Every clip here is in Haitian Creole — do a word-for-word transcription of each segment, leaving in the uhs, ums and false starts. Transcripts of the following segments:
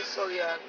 Sorian.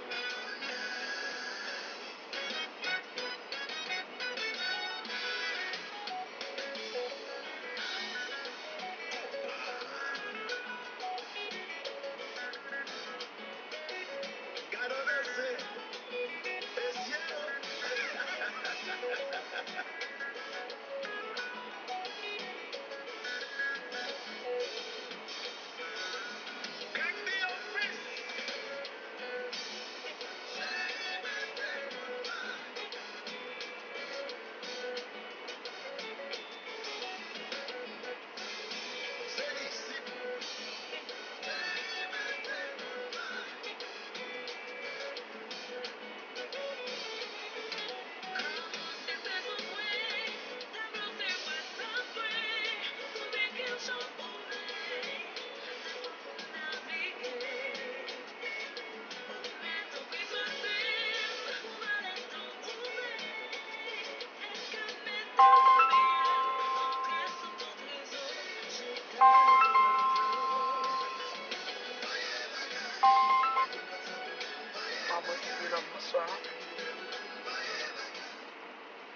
Manbo Sibilòm, bonswa.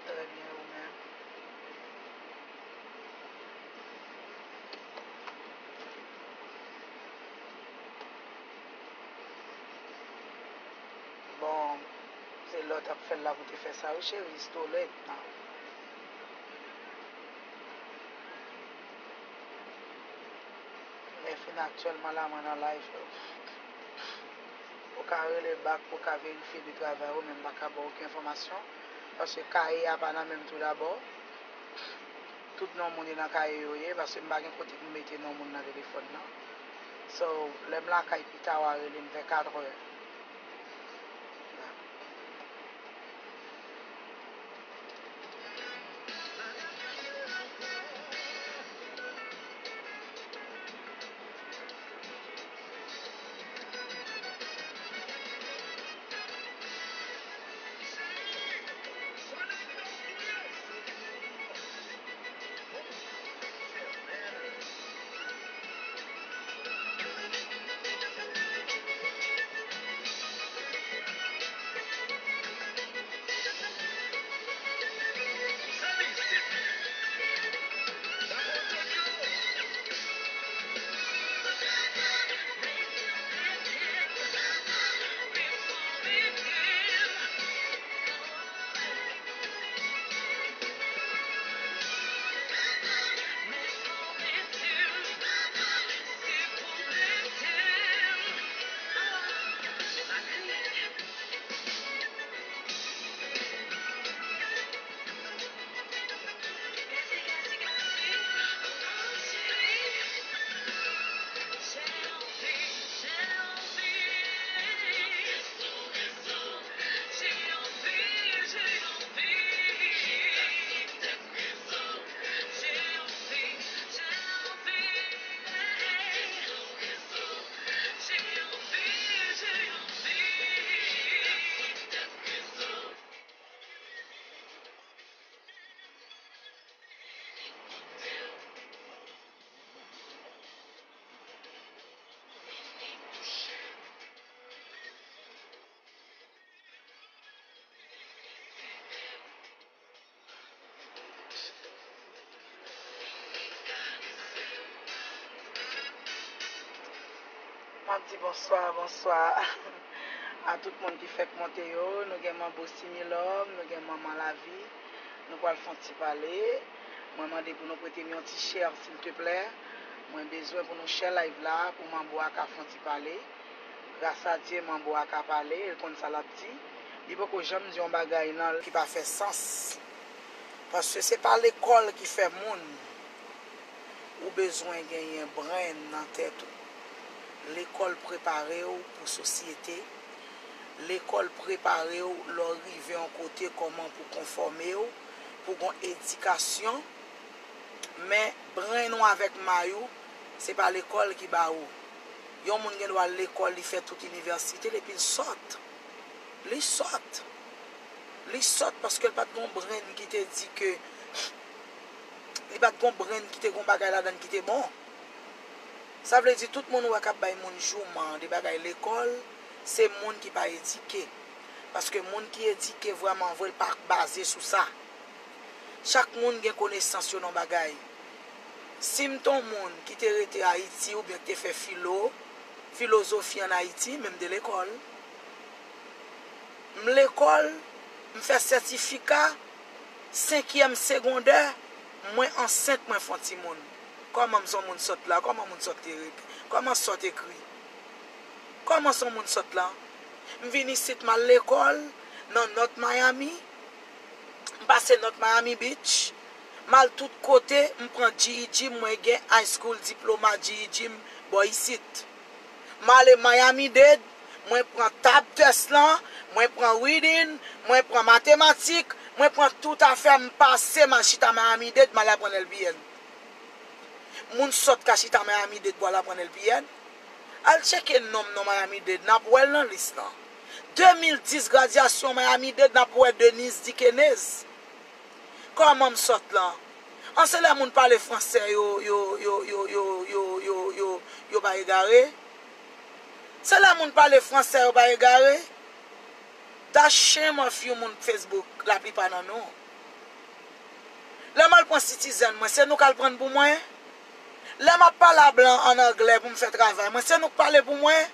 Trè byen, ou menm? Bon, se lè w t ap fè l la pou te fè sa wi cheri, it's too late now. Men fin aktyèlman la mwen nan live. Ou ka rele bak pou ka verifye de travay ou, men m pa ka ba w okenn enfòmasyon. Paske kaye a pa nan men m tou dabò. Tout non moun yo nan kaye yo ye, paske m pa gen kote pou m mete non moun nan telefòn nan. So, lè m lakay pita w a rele m vè katrè. M ap di bonswa, bonswa a tout moun ki fèk monte yo. Nou gen Manbo Similòm, nou gen Manman Lavi. Nou pral fè yon ti pale. Mwen mande pou nou prete m yon ti share, silteplè. Mwen bezwen pou nou share live la, pou Manbo a ka fè yon ti pale. Gras a Dye, Manbo a ka pale, l konn sa l ap di. Li poko janm di yon bagay nan ki pa fè sans. Paske se pa lekòl ki fè moun. Ou bezwen genyen brain nan tèt ou. Lekòl prepare w pou sosyete. Lekòl prepare w lè w rive yon kote kòman pou konfòme w, pou gon edikasyon. Men brain ou avèk may ou, se pa lekòl ki ba ou. Yon moun gen dwa al lekòl, li fè tout inivèsite l, epi l sòt. Li sòt. Li sòt paske l pa t gon brain ki te di ke, li pa t gon brain ki te gon bagay ladan l ki te bon. Sa vle di tout moun ou wè k ap bay moun jouman de bagay lekòl, Se moun ki pa edike. Paske moun ki edike vrèman vre, l pa baze sou sa. Chak moun gen konesans yo nan bagay. Si m te yon moun ki te rete Ayiti oubyen ki te fè filo, filozofi ann Ayiti, men m te lekòl. M lekòl, m fè sètifika, senkyèm segondè, mwen ansent, mwen fè yon timoun. Kòman m se yon moun sòt la? Kòman moun sòt te rete? Kòman sòt ekri? Kòman se yon moun sòt la? M vin isit, m al lekòl nan North Miami. M pase North Miami Beach. M al tout kote, m pran G E D, mwen gen high school diploma G E D m bò isit. M ale Miami-Dade, mwen pran tab test lan, mwen pran reading, mwen pran matematik, mwen pran tout afè, m pase, m al chita Miami-Dade, m al aprann L P N. Moun sòt ka chita Miami-Dade pou al aprann L P N? Al tcheke non m nan Miami-Dade, n ap wè l nan lis lan. De mil dis gradyasyon Miami-Dade, n ap wè Denise Dikenez. Kòman m sòt lan? An, se lè moun pale fransè yo, yo, yo, yo, yo, yo, yo, yo, yo pa egare. Se lè moun pale fransè yo pa egare. That's shame of you, moun Facebook, laplipa nan nou. Lè m al pran citizen mwen, se nou k al pran l pou mwen? Lè m ap pale a blan ann anglè pou m fè travay mwen, se nou k pale pou mwen?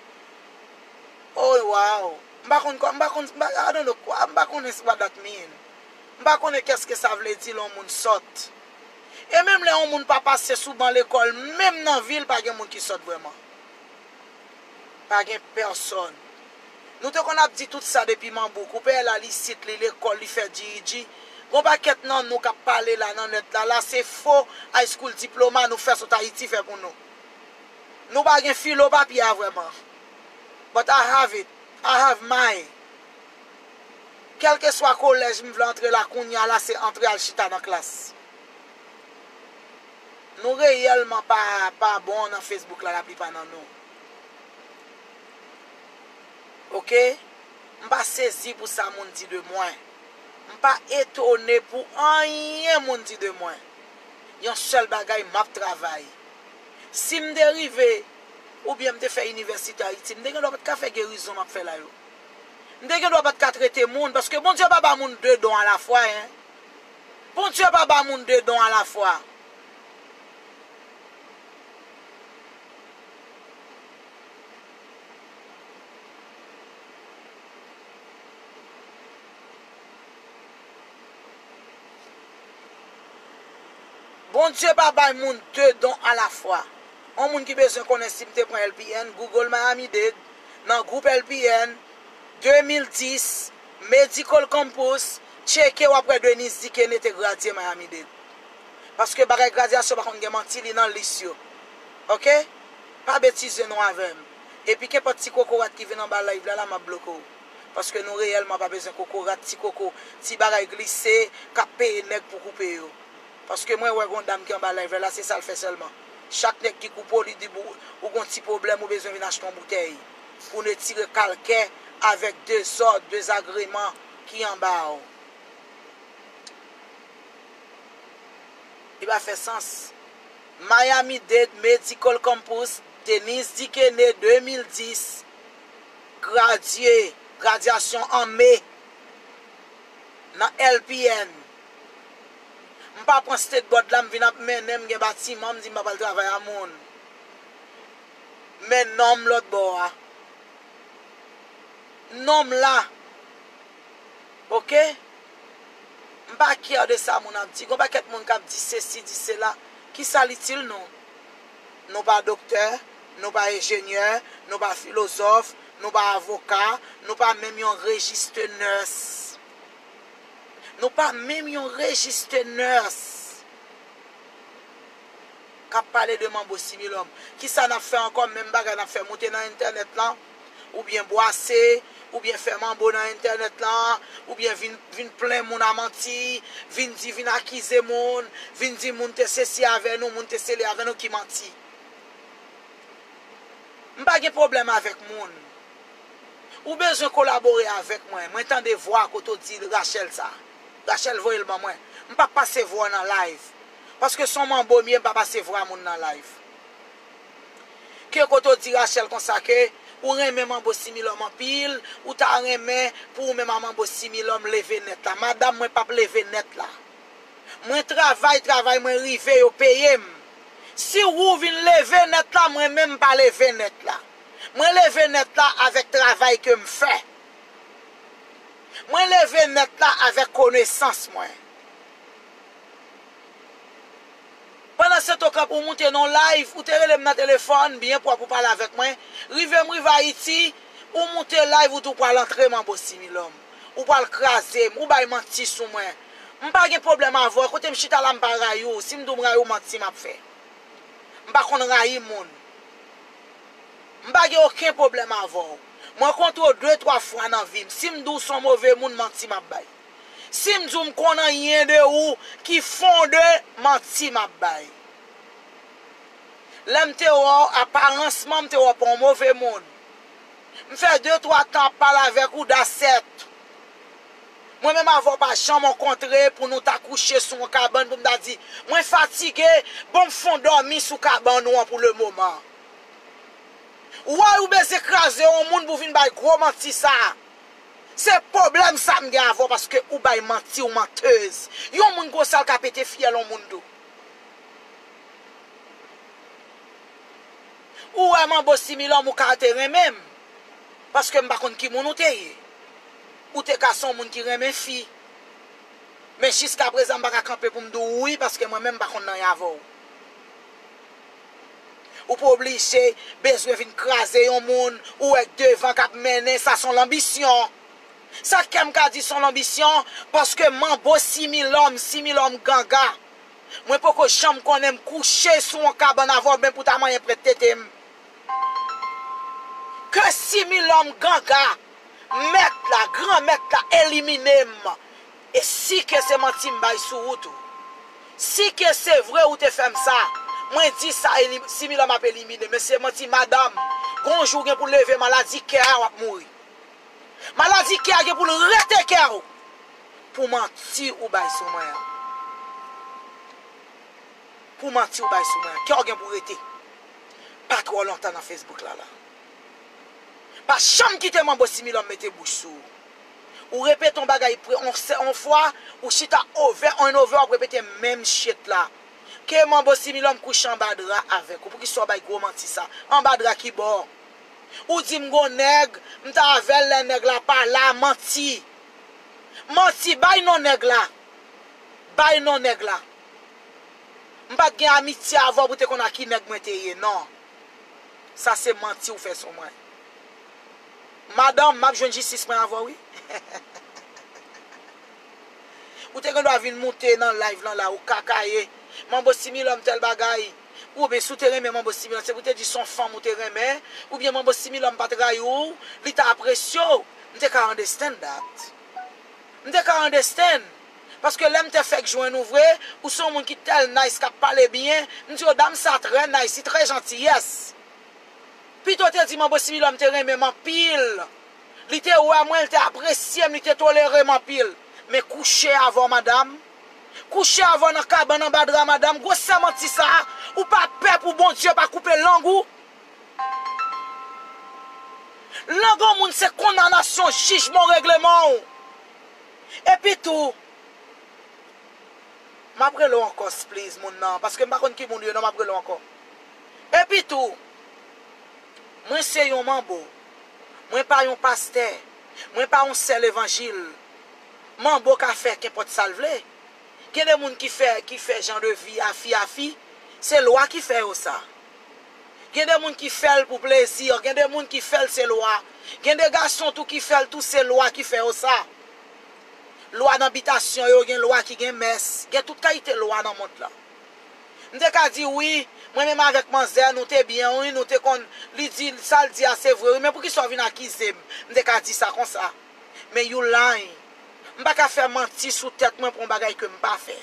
Oh, wow. M pa konn kò, m pa konn, m pa, I don't know, m pa konnen what that mean. M pa konnen kèske sa vle di lè yon moun sòt. E menm lè yon moun pa pase sou ban lekòl, menm nan vi l, pa gen moun ki sòt vrèman. Pa gen pèsòn. Nou te konn ap di tout sa depi manbouk. Ou pè l al isit, li lekòl, li fè G E D. Gon pakèt nan nou k ap pale la nan nèt la, la se fo high school diploma nou fè sot Ayiti fè pou nou. Nou pa gen filo papye a vrèman. But I have it. I have my. Kèlkeswa kolèj m vle antre la kounye a la, se antre al chita nan klas. Nou reyèlman pa, pa bon nan Facebook la, laplipa nan nou. Oke? M pa sezi pou sa moun di de mwen. M pa etone pou anyen moun di de mwen. Yon sèl bagay, m ap travay. Si m te rive, oubyen m te fè inivèsite Ayiti, m te gen dwa pa t ka fè gerizon m ap fè la yo. M te gen dwa pa t ka trete moun, paske Bondye pa ba moun de don alafwa, en. Bondye pa ba moun de don alafwa. Bondye pa bay moun de don alafwa. Yon moun ki bezwen konnen si m te pran L P N, Google Miami-Dade, nan gwoup L P N, de mil dis, Medical Campus, tcheke w ap wè Denise Dikenez te gradye Miami-Dade. Paske bagay gradyasyon pa konn gen manti, li nan lis yo. Oke? Pa betize nou avè m. Epi kenpòt ti kokorat ki vin anba live la, la m ap bloke w. Paske nou reyèlman pa bezwen kokorat, ti koko, ti bagay glise, k ap peye nèg pou koupe yo. Paske mwen wè gon dam ki anba live la, la se sa l fè sèlman. Chak nèg ki koupe w, li di ou, ou gon ti pwoblèm, ou bezwen vin achte yon boutèy. Pou n retire kalkè avèk dezòd, dezagreman ki anba w. Li pa fè sans. Miami-Dade Medical Campus, Denise Dikenez, de mil dis, gradye, gradyasyon an me, nan L P N. M pa pran state board la, m vin ap mennen, m gen batiman, m di m pa pral travay a moun. Men non m lòt bò a. Non m la. Oke? M pa care de sa moun ap di. Gon pakèt moun k ap di sesi, di sela. Ki sa l itil nou? Nou pa doktè, nou pa enjenyè, nou pa filozòf, nou pa avoka, nou pa menm yon rejiste nurse. Nou pa menm yon rejiste nurse. K ap pale de manbo similòm. Kisa n ap fè ankò? Menm bagay n ap fè, moute nan entènèt lan, oubyen bwase, oubyen fè manbo nan entènèt lan, oubyen vin, vin plen moun a manti, vin di, vin akize moun, vin di moun te sesi avè nou, moun te sele avè nou, ki manti. M pa gen pwoblèm avèk moun. Ou bezwen kolabore avèk mwen. Mwen tande vwa kote w di Rachel sa. Rachel voye l ban mwen. M p ap pase vwa w nan live. Paske se yon manbo m ye, m pa pase vwa moun nan live. Ke kote w di Rachel konsa ke Ou renmen Manbo Similòm anpil, ou ta renmen pou ou menm a Manbo Similòm leve nèt la. Madanm, mwen p ap leve nèt la. Mwen travay, travay mwen rive, yo peye m. Si ou vin leve nèt la, mwen menm m pa leve nèt la. Mwen leve nèt la avèk travay ke m fè. Mwen leve nèt la avèk konesans mwen. Pandan se tan, ou moute nan live, ou te rele m nan telefòn, byen pwòp, ou pale avèk mwen. Rive m rive Ayiti, ou moute live, ou di w pral antre Manbo Similòm. Ou pral kraze m, ou bay manti sou mwen. M pa gen pwoblèm avè w, kote m chita la m pa rayi w. Si m di w m rayi w, manti m ap fè. M pa konn rayi moun. M pa gen okenn pwoblèm avè w. M rankontre w de, twa fwa nan vi m. Si m di w s on move moun, manti m ap bay. Si m di w m konn anyen de ou ki fonde, manti m ap bay. Lè m te wè w, aparansman, m te wè w pa yon move moun. M fè de, twa tan ap pale avèk ou, dasèt. Mwen menm avè w pa janm rankontre pou nou ta kouche sou yon kabann pou m ta di, mwen fatige, bon m fon dòmi sou kabann ou an pou lemoman. Why ou bezwen kraze yon moun pou vin bay gwo manti sa? Se pwoblèm sa m gen avè w paske ou bay manti, ou mantèz. Yon moun konsa l ka pete fyèl yon moun tou. Ou wè Manbo Similòm ou ka te renmen m. Paske m pa konn ki moun ou te ye. Ou te ka se yon moun ki renmen fi. Men jiskaprezan m pa ka kanpe pou m di w wi paske mwen menm m pa konn anyen avè w. Ou pa oblije bezwen vin kraze yon moun ou wè k devan k ap mennen, sa se yon lanbisyon. Sa k fè m ka di se yon lanbisyon, paske Manbo Similòm, Similòm ganga. Mwen poko janm konnen m kouche sou yon kabann avè w menm pou ta manyen prèt tete m. Ke Similòm ganga, mèt la, gran mèt la elimine m. E si ke se manti m bay sou ou tou. Si ke se vre ou te fè m sa, mwen di sa, eli- Similòm ap elimine m. Men se manti madanm. Gon jou gen pou leve maladi kè a w ap mouri. Maladi kè a gen pou l rete kè w. Pou manti ou bay sou mwen an. Pou manti ou bay sou mwen an. Kè w gen pou rete. Pa twò lontan nan Facebook la la. Pa janm kite Manbo Similòm mete bouch sou ou. Ou repete yon bagay pre- on sè- on fwa, ou chita over and over, w ap repete menm shit la. Ke Manbo Similòm kouche anba dra avèk ou. Poukisa w bay gwo manti sa? Anba dra ki bò? Ou di m gon nèg, m t avè l lè nèg la pa la, manti. Manti, bay non nèg la. Bay non nèg la. M pa t gen amitye avè w pou te konn a ki nèg mwen te ye, non. Sa se manti ou fè sou mwen. Madanm, m ap jwenn jistis mwen avè w, wi. Ou te gen dwa vin moute nan live lan la, ou kakaye. Manbo Similòm tèl bagay. Oubyen si w te renmen Manbo Similòm, se pou w te di se yon fanm ou te renmen. Oubyen Manbo Similòm pa t rayi w, li ta apresye w. M te ka understand that. M te ka understand. Paske lè m te fèk jwenn ou vre, ou se yon moun ki tèl nice, k ap pale byen. M di yo, dam sa trè nice, li trè janti, yes. Pito te di Manbo Similòm te renmen m anpil. Li te wè mwen, li te apresye m, li te tolere m anpil. Men kouche avè w, madanm. Kouche avè w nan kabann anba dra, madanm. Gwosè manti sa a, ou pa pè pou Bondye pa koupe lang ou? Lang yon moun se kondanasyon, jijman w, regleman w. Epi tou, m ap rele w ankò, please, moun nan, paske m pa konn ki moun ou ye, non, m ap rele w ankò. Epi tou, mwen se yon manbo. Mwen pa yon pastè. Mwen pa yon sè levanjil. Manbo ka fè kenpòt sa l vle. Gen de moun ki fè, ki fè jan de vi a fi a fi, se lwa ki fè yo sa. Gen de moun ki fè l pou plezi, gen de moun ki fè l se lwa. Gen de gason tou ki fè l tou se lwa ki fè yo sa. Lwa nan bitasyon yo, gen lwa ki gen mès, gen tout kalite lwa nan mond lan. M te ka di wi, mwen menm avèk manzè, nou te byen wi, nou te konn, li di, sa l di a se vre wi, men poukisa w vin akize m? M te ka di sa konsa. Men you lying. M pa ka fè manti sou tèt mwen pou yon bagay ke m pa fè.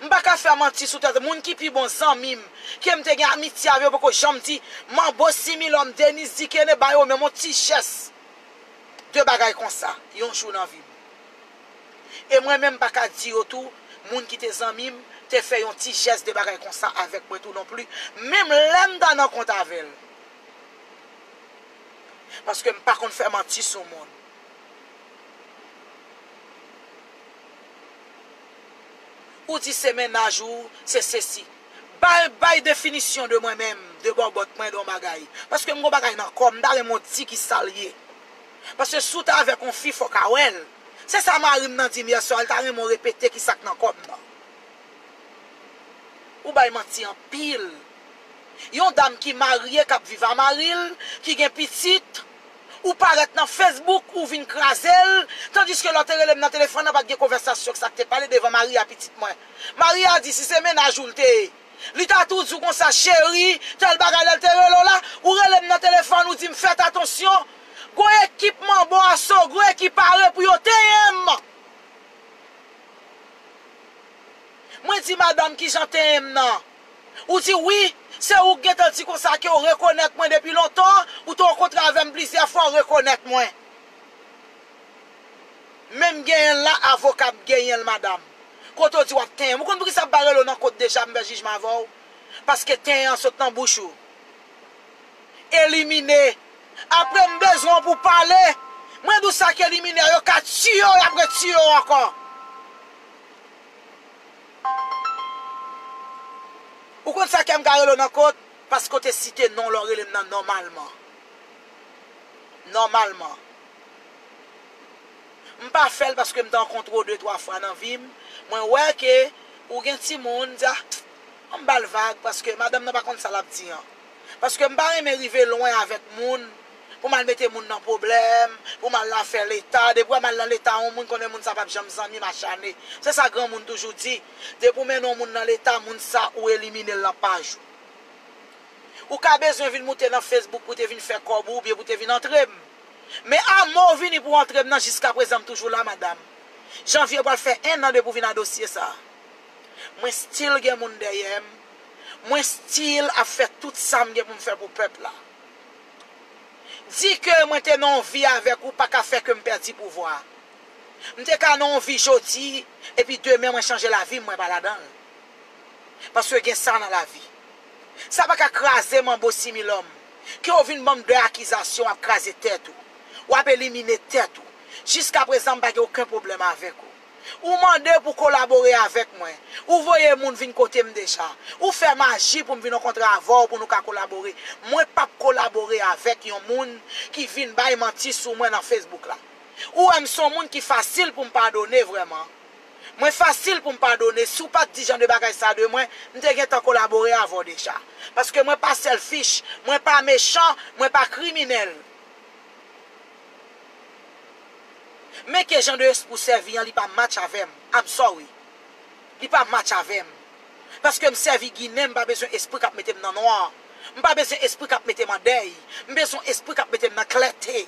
M pa ka fè manti sou tèt moun ki pi bon zanmi m, ke m te gen amitye avè yo, poko janm di, Manbo Similòm, Denis Dikene, ba yo menm yon ti jès de bagay konsa, yon jou nan vi m. E mwen menm m pa ka di yo tou, moun ki te zanmi m, te fè yon ti jès de bagay konsa avèk mwen tou non pli, menm lè m ta nan kont avè l. Paske m pa konn fè manti sou moun. Ou di se mennaj ou, se sesi. Bay, bay definisyon de mwen menm, de bòbòt mwen, de yon bagay. Paske m gon bagay nan kò m, m ta renmen w di ki sa l ye. Paske si w t avèk yon fi, fò w ka wè l. Se sa mari m nan di m yè swa, l ta renmen w repete ki sa k nan kò m nan. Ou bay manti anpil. Yon dam ki marye, k ap viv a mari l, ki gen pitit, ou parèt nan Facebook, ou vin kraze l, tandiske lè w te rele m nan telefòn nan, pa t gen konvèsasyon k sa k te pale devan mari a pitit mwen. Mari a di si se mennaj ou l te ye, li ta tou di w konsa, cheri, tèl bagay lè l te rele w la, ou rele m nan telefòn, ou di m fèt atansyon, gon ekip manbo aso, gon ekip pare pou yo tenyen m. Mwen di madanm kijan tenyen m nan. Ou di wi, se ou k gentan di konsa ke w rekonèt mwen depi lontan, ou te rankontre avè m plizyè fwa, w rekonèt mwen. Menm genyen l la, avoka m genyen l, madanm. Kote w di w ap tenyen m? Ou konn poukisa m pa rele w nan kot deja, m fè jijman avè w? Paske tenyen an sot nan bouch ou. Elimine. Apre m bezwen w pou pale. Mwen di w sa k elimine a, yo ka tiye w, y ap retiye w ankò. Ou konn sa k fè m ka rele w nan kot? Paske w te site non lè w rele m nan nòmalman. Nòmalman. M pa fè l paske m te rankontre w de twa fwa nan vi m. Mwen wè ke ou gen timoun, m di, a, an m ba l vag paske madanm nan pa konn sa l ap di an. Paske m pa renmen rive lwen avèk moun pou m al mete moun nan pwoblèm, pou m al nan afè Leta. Depi w wè m al nan Leta yon moun, konnen moun sa p ap janm zanmi m achane. Se sa granmoun toujou di. Depi w mennen yon moun nan Leta, moun sa ou elimine l nan paj ou. Ou ka bezwen vin moute nan Facebook pou te vin fè kòb ou, oubyen pou te vin antre m. Men amò w vini pou w antre m nan, jiskaprezan m toujou la, madanm. Janvye pral fè en an depi w vin a dosye sa. Mwen still gen moun dèyè m. Mwen still ap fè tout sa m gen pou m fè pou pèp la. Di ke mwen te nan yon vi avèk ou pa ka fè ke m pèdi pouvwa. M te ka nan yon vi jodi, epi demen mwen chanje lavi m, mwen pa ladan l. Paske gen sa nan lavi. Sa pa ka kraze m an bon similòm. Ke w vin ban m de akizasyon, w ap kraze tèt ou. W ap elimine tèt ou. Jiskaprezan, m pa gen okenn pwoblèm avèk ou. Ou mande pou kolabore avèk mwen. Ou voye moun vin kote m deja. Ou fè maji pou m vin rankontre avè w pou nou ka kolabore. Mwen p ap kolabore avèk yon moun ki vin bay manti sou mwen nan Facebook la. Ou wè m se yon moun ki fasil pou m padone vrèman. Mwen fasil pou m padone. Si w pa t di jan de bagay sa de mwen, m te gentan kolabore avè w deja. Paske mwen pa selfish, mwen pa mechan, mwen pa kriminèl. Men ke jan de espri w sèvi an, li pa match avè m. I'm sorry. Li pa match avè m. Paske m sèvi Ginen, m pa bezwen espri k ap mete m nan nwa. M pa bezwen espri k ap mete m an dèy. M bezwen espri k ap mete m nan klète.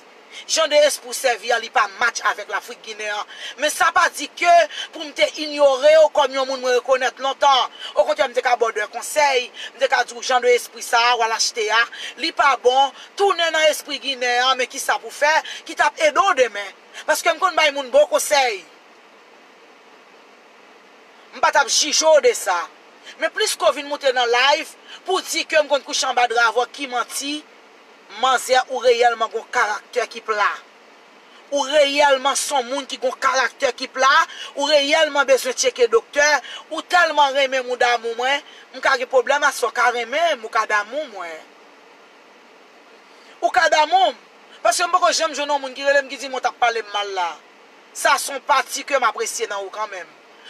Jan de espri w sèvi an, li pa match avèk Lafrik Ginen an. Men sa pa di ke pou m te inyore w kòm yon moun mwen rekonèt lontan. Okontrè, m te ka ba w de konsèy, m te ka di w jan de espri sa a, w al achte a, li pa bon, tounen nan espri Ginen an, men kisa pou fè, ki t ap ede w demen. Paske m konn bay moun bon konsèy. M pa t ap jije w de sa. Men plis ke w vin moute nan live pou w di ke m konn kouche anba dra avè w, ki manti, manzè, ou reyèlman gon karaktè ki pla. Ou reyèlman s on moun ki gon karaktè ki pla, ou reyèlman bezwen tcheke doktè, ou tèlman renmen m, ou damou mwen, m ka gen pwoblèm aswè, w ka renmen m, ou ka damou mwen. Ou ka damou m. Paske m poko janm jwenn yon moun ki rele m ki di m ou t ap pale m mal la. Sa se yon pati ke m apresye nan ou kanmenm.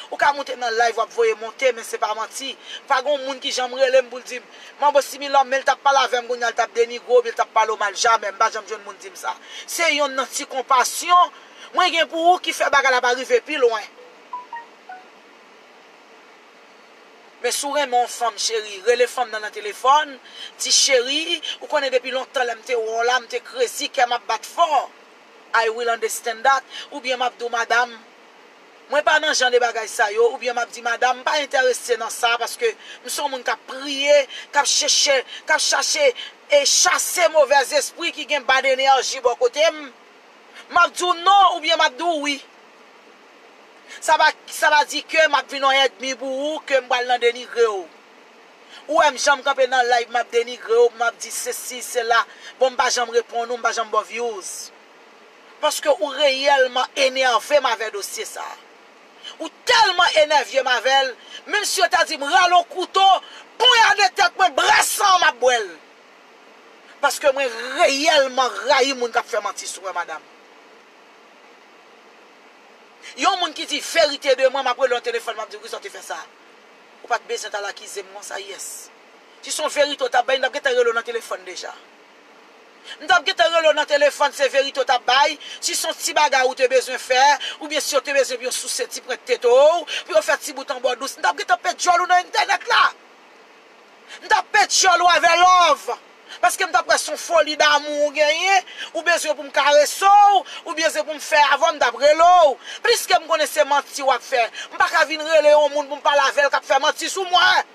Ou ka moute nan live, w ap voye monte, men se pa manti. Pa gen yon moun ki janm rele m pou l di m, manbo similòm, men l t ap pale avè m, kounye a l t ap denigre w, oubyen l t ap pale w mal, jamè, m pa janm jwenn moun di m sa. Se yonn nan ti konpasyon mwen gen pou ou ki fè bagay la pa rive pi lwen. Men si w renmen yon fanm, cheri, rele fanm nan nan telefòn, di, cheri, ou konnen depi lontan lè m te wè w la, m te krezi, kè m ap bat fò. I will understand that. Oubyen m ap di w, madam, mwen pa nan jan de bagay sa yo. Oubyen m ap di, madam, m pa enterese nan sa, paske m se yon moun k ap priye, k ap chèche, k ap chache e chase movèzespri ki gen bad enèji bò kote m. M ap di w non oubyen m ap di w wi. Sa pa, sa pa di ke m ap vin yon ènmi pou ou, ke m pral nan denigre w. Ou wè m janm kanpe nan live, m ap denigre w, m ap di sesi, sela. Bon, m pa janm reponn ou, m pa janm ba w views. Paske ou reyèlman enève m avè dosye sa a. Ou tèlman enève m avè l, menm si yo ta di m rale yon kouto, ponyade tèt mwen, bwè san an, m ap bwè l. Paske mwen reyèlman rayi moun k ap fè manti sou mwen, madanm. Yon moun ki di verite de mwen, m ap rele w nan telefòn, m ap di w, "Kisa w te fè sa?" Ou pa t bezwen t al akize m konsa, yes. Si se yon verite w t ap bay, m t ap gentan rele w nan telefòn deja. M t ap gentan rele w nan telefòn, se verite w t ap bay. Si se yon ti bagay ou te bezwen fè, oubyen si w te bezwen pou yo souse ti pwent tete w, pou yo fè ti bout anba w dous, m t ap gentan pèt djòl ou nan entènèt la. M t ap pèt djòl ou avè love. Paske m t ap wè se yon foli damou ou genyen, ou bezwen pou m karese w, ou bezwen pou m fè avè w, m t ap rele w. Pliske m konnen se manti w ap fè, m pa ka vin rele yon moun pou m pale avè l k ap fè manti sou mwen.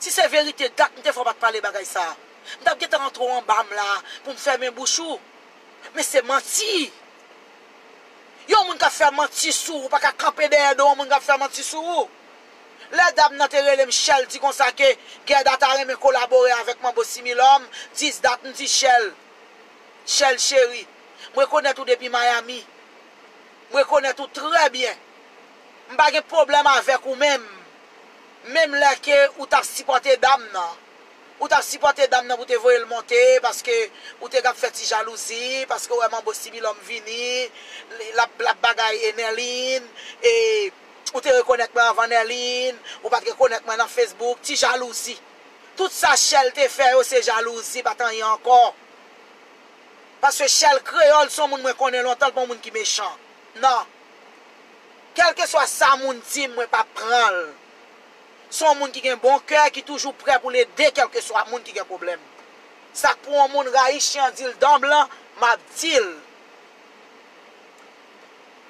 Si se verite, dat m te fè w pa t pale bagay sa a. M t ap gentan rantre w anba m la pou m fèmen bouch ou. Men se manti. Yon moun k ap fè manti sou ou, ou pa ka kanpe dèyè do yon moun k ap fè manti sou ou. Lè dam nan te rele m, Shell di konsa ke Guerda ta renmen kolabore avèk Manbo Similòm, dis dat, m di Shell, Shell cheri, m rekonèt ou depi Miami. M rekonèt ou trè byen. M pa gen pwoblèm avèk ou menm. Menm lè ke ou t ap sipòte dam nan. Ou t ap sipòte dam nan pou te voye l monte, paske ou te k ap fè ti jalouzi, paske ou wè Manbo Similòm vini, l ap, l ap bagay e Nerline, e ou te rekonèt mwen anvan Nerline, ou pa t rekonèt mwen nan Facebook, ti jalouzi. Tout sa Shell te fè yo se jalouzi, pa t anyen ankò. Paske Shell Kreyòl se yon moun mwen konnen lontan, l pa yon moun ki mechan. Non. Kèlkeswa sa moun di m, mwen p ap pran l. Se yon moun ki gen bon kè, ki toujou prè pou l ede kèlkeswa moun ki gen pwoblèm. Sa k pou yon moun rayi chen an di l dan blan, m ap di l.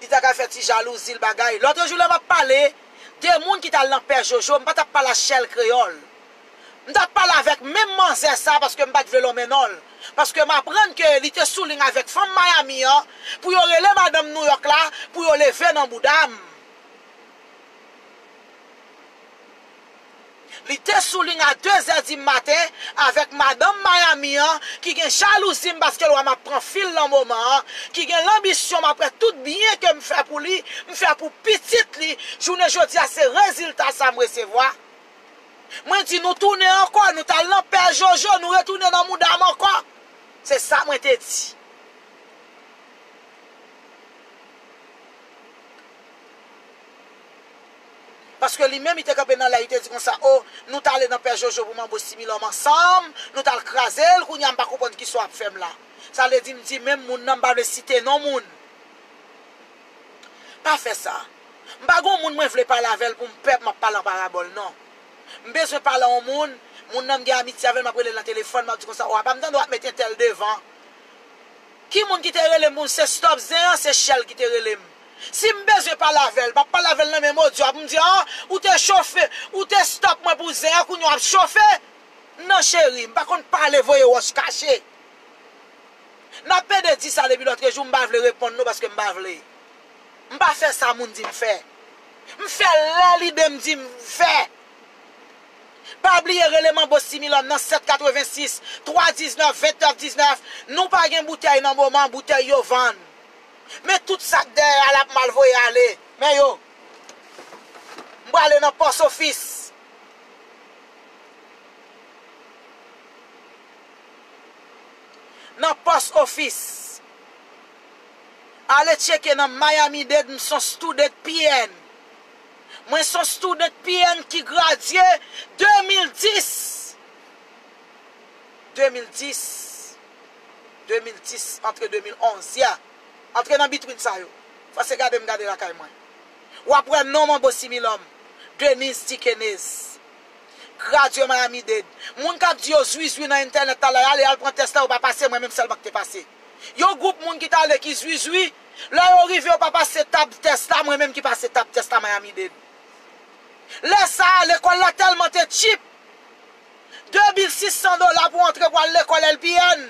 Li ta ka fè ti jalouzi l bagay. Lòt jou lè m ap pale de moun ki t al nan pè Jojo, m pa t ap pale a Shell Kreyòl. M t ap pale avèk menm manzè sa a paske m pa t vle lonmen non l. Paske m aprann ke li te sou liy avèk fanm Miami an pou yo rele madanm Nouyòk la pou yo leve nan bouda m. Li te sou liy a de zè di maten avèk madanm Miami an ki gen jalouzi m paske l wè m ap pran fil nan moman an, ki gen lanbisyon m ap wè tout byen ke m fè pou li, m fè pou pitit li, jounen jodi a se rezilta sa m resevwa. Mwen di nou tounen ankò, nou t al nan pè Jojo, nou retounen nan mouda m ankò. Se sa mwen te di. Paske li menm, li te kanpe nan lè, li te di konsa, o, nou t ale nan pè Jojo pou Manbo Similòm ansanm, nou t al kraze l, kounye a m pa konprann kisa w ap fè m la. Sa vle di, m di menm moun nan, m pa vle site non moun. Pa fè sa. M pa gen yon moun mwen vle pale avè l pou m pè m ap pale an parabòl, non. M bezwen pale a yon moun, moun nan m gen amitye avè l, m ap rele l nan telefòn, m ap di konsa, o, apa m tande w ap met entèl devan. Ki moun ki te rele m pou m se stop zen an, se Shell ki te rele m. Si m bezwen pale avè l, m ap pale avè l nan menm odyo a pou m di, a, ou te chofe, ou te stop mwen pou zen an, kounye a w ap chofe. Non, cheri, m pa konn pale voye wòch kache. N ap pede di sa depi lòtrejou, m pa vle reponn nou paske m pa vle. M pa fè sa moun di m fè. M fè lè lide m di m fè. Pa bliye rele Manbo Similòm nan sèt katrevensis, twa diznèf, vennèf diznèf. Nou pa gen boutèy nan moman, boutèy yo vann. Men tout sa k dèyè a l ap mal voye ale. Men yo. M prale nan pòs ofis. Nan pòs ofis. Ale tcheke nan Miami-Dade, m se yon student P N. Mwen se yon student P N ki gradye de mil dis. De mil dis. De mil dis, antre de mil onz, yeah. Antre nan bitwin sa yo. Fò se gade m gade lakay mwen. W ap wè non Manbo Similòm, Denise Dikenez. Gradye Miami-Dade. Moun k ap di yo zwizwi nan entènèt la, ale al pran tès la, yo pa pase, mwen menm sèlman ki te pase. Yon gwoup moun ki t ale ki zwizwi, lè yo rive yo pa pase tab tès la, mwen menm ki pase tab tès la Miami-Dade. Lè sa a, lekòl la tèlman te cheap, de mil sis san dola pou antre pou al lekòl L P N.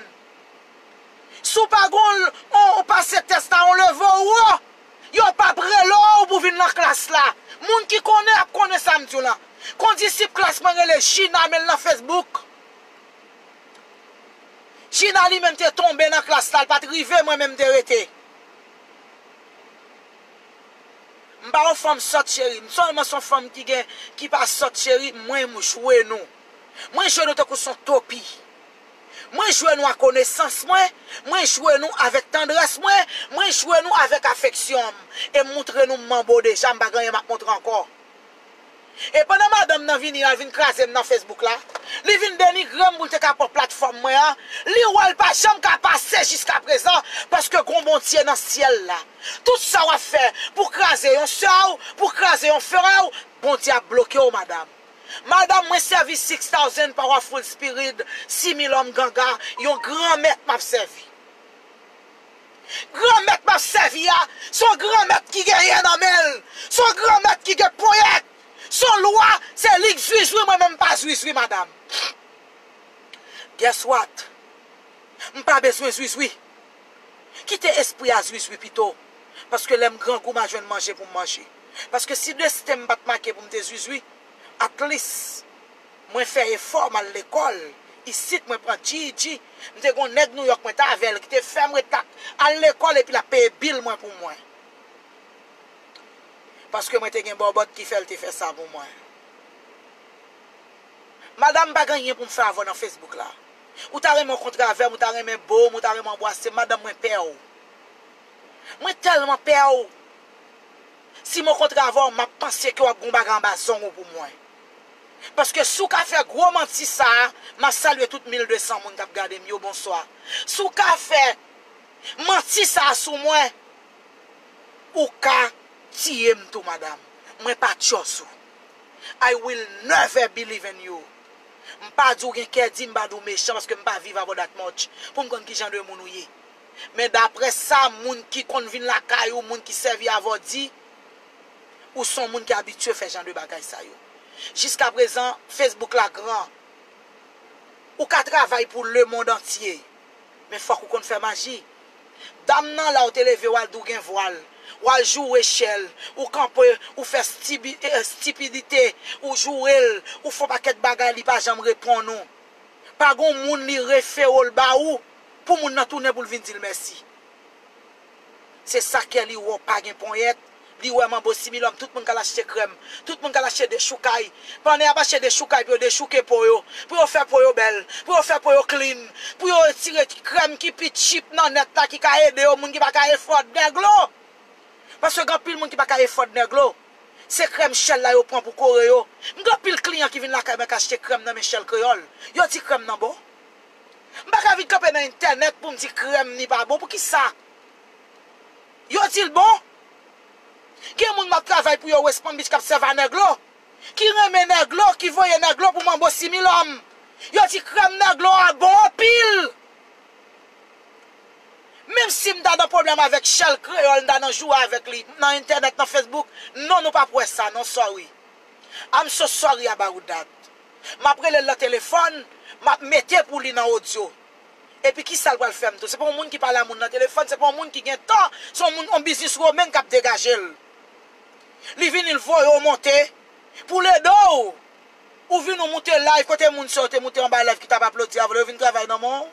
Si w pa gon, on, on pase tès la, on leve w wo. Yo p ap rele w pou vin nan klas la. Moun ki konnen ap konnen sa m di w lan. Kondisip klas mwen rele Jina, men l nan Facebook. Jina li menm te tonbe nan klas la, l pa t rive, mwen menm m te rete. M pa yon fanm sòt, cheri. M sèlman se yon fanm ki gen, ki pa sòt, cheri. Mwen, m jwe nou. Mwen jwe nou tankou se yon topi. Mwen jwe nou ak konesans mwen, mwen jwe nou avèk tandrès mwen, mwen jwe nou avèk afeksyon m. E m moutre nou m manbo deja, m pa gen anyen m ap montre ankò. E pandan madanm nan vini, al vin kraze m nan Facebook la, li vin denigre m pou l te ka pran platfòm mwen an, li wè l pa janm ka pase jiska prezan, paske gon Bondye nan syèl la. Tout sa w ap fè pou kraze yon sè w, pou kraze yon frè w, Bondye ap bloke w, madanm. Madanm, mwen sèvi six thousand powerful spirit, sis mil òm ganga, yon granmèt m ap sèvi. Granmèt m ap sèvi a, se yon granmèt ki genyen nan men l. Se yon granmèt ki gen ponyèt. Se yon lwa, se li k zwizwi, mwen menm m pa zwizwi, madanm. Guess what? M pa bezwen zwizwi. Kite espri a zwizwi pito. Paske lè m grangou, m a jwenn manje pou m manje. Paske si desten m pa t make pou m te zwizwi, at least, mwen fè efò, m al lekòl. Isit, mwen pran G E D. M te gon nèg Nouyòk mwen t avè l, ki te fè m ret la, al lekòl epi l ap peye bil mwen pou mwen. Paske mwen te gen bòbòt ki fè l te fè sa pou mwen. Madanm, m pa gen anyen pou m fè avè w nan Facebook la. Ou ta renmen w kontre avè m, ou ta renmen bo m, ou ta renmen anbwase m, madanm, mwen pè w. Mwen tèlman pè w. Si m kontre avè w, m ap panse ke w ap gen yon bagay anba zong ou pou mwen. Paske si w ka fè gwo manti sa a, m ap salye tout mil de san moun k ap gade m yo, bonswa. Si w ka fè manti sa a sou mwen, ou ka tiye m tou, madanm. Mwen pa tchòs ou. I will never believe in you. M pa di w gen kè di, m pa di w mechan, paske m pa viv avè w that much pou m konn ki jan de moun ou ye. Men daprè sa moun ki konn vin lakay ou, moun ki sèvi avè w di, ou se yon moun ki abitye fè jan de bagay sa yo. Jiskaprezan, Facebook la gran. Ou ka travay pou lemonn antye, men fòk ou konn fè maji. Dam nan la, ou te leve, w al di w gen vwal, w al joure chèl, ou kanpe, ou fè stibi- eh, stipidite, ou joure l, ou fè yon pakèt bagay, li pa janm reponn ou. Pa gon moun li refere w l ba ou, pou moun nan tounen pou l vin di l mèsi. Se sa kè li wè w pa gen ponyèt, li wè manbo similòm, tout moun k al achte krèm, tout moun k al achte dechoukay. Pandan y ap achte dechoukay pou yo dechouke po yo, pou yo fè po yo bèl, pou yo fè po yo clean, pou yo retire krèm ki pi cheap nan nèt la ki ka ede yo, moun ki pa ka afford nèglo. Paske gen anpil moun ki pa ka afford nèglo. Se krèm Shell la yo pran pou kore yo. M gen anpil kliyan ki vin lakay mwen k achte krèm nan men Shell Kreyòl. Yo di krèm nan bon. M pa ka vin kanpe nan entènèt pou m di krèm ni pa bon. Poukisa? Yo di l bon. Gen moun m ap travay pou yo West Palm Beach k ap sèvi a nèglo, ki renmen nèglo, ki voye nèglo pou manbo similòm. Yo di krèm nèglo a bon anpil. Menm si m ta nan pwoblèm avèk Shell Kreyòl, m ta nan joure avèk li nan entènèt, nan Facebook, non, nou p ap wè sa, non, sorry. I'm so sorry about that. M ap rele l nan telefòn, m ap mete pou li nan odyo. Epi kisa l pral fè m tou? Se pa yon moun ki pale a moun nan telefòn, se pa yon moun ki gen tan, se yon moun, yon biznis woman k ap degaje l. Li vini, l voye w monte pou l ede w. Ou vin, ou moute live, kote moun sa yo te moute anba live ki t ap aplodi avè w, yo vin travay nan men w?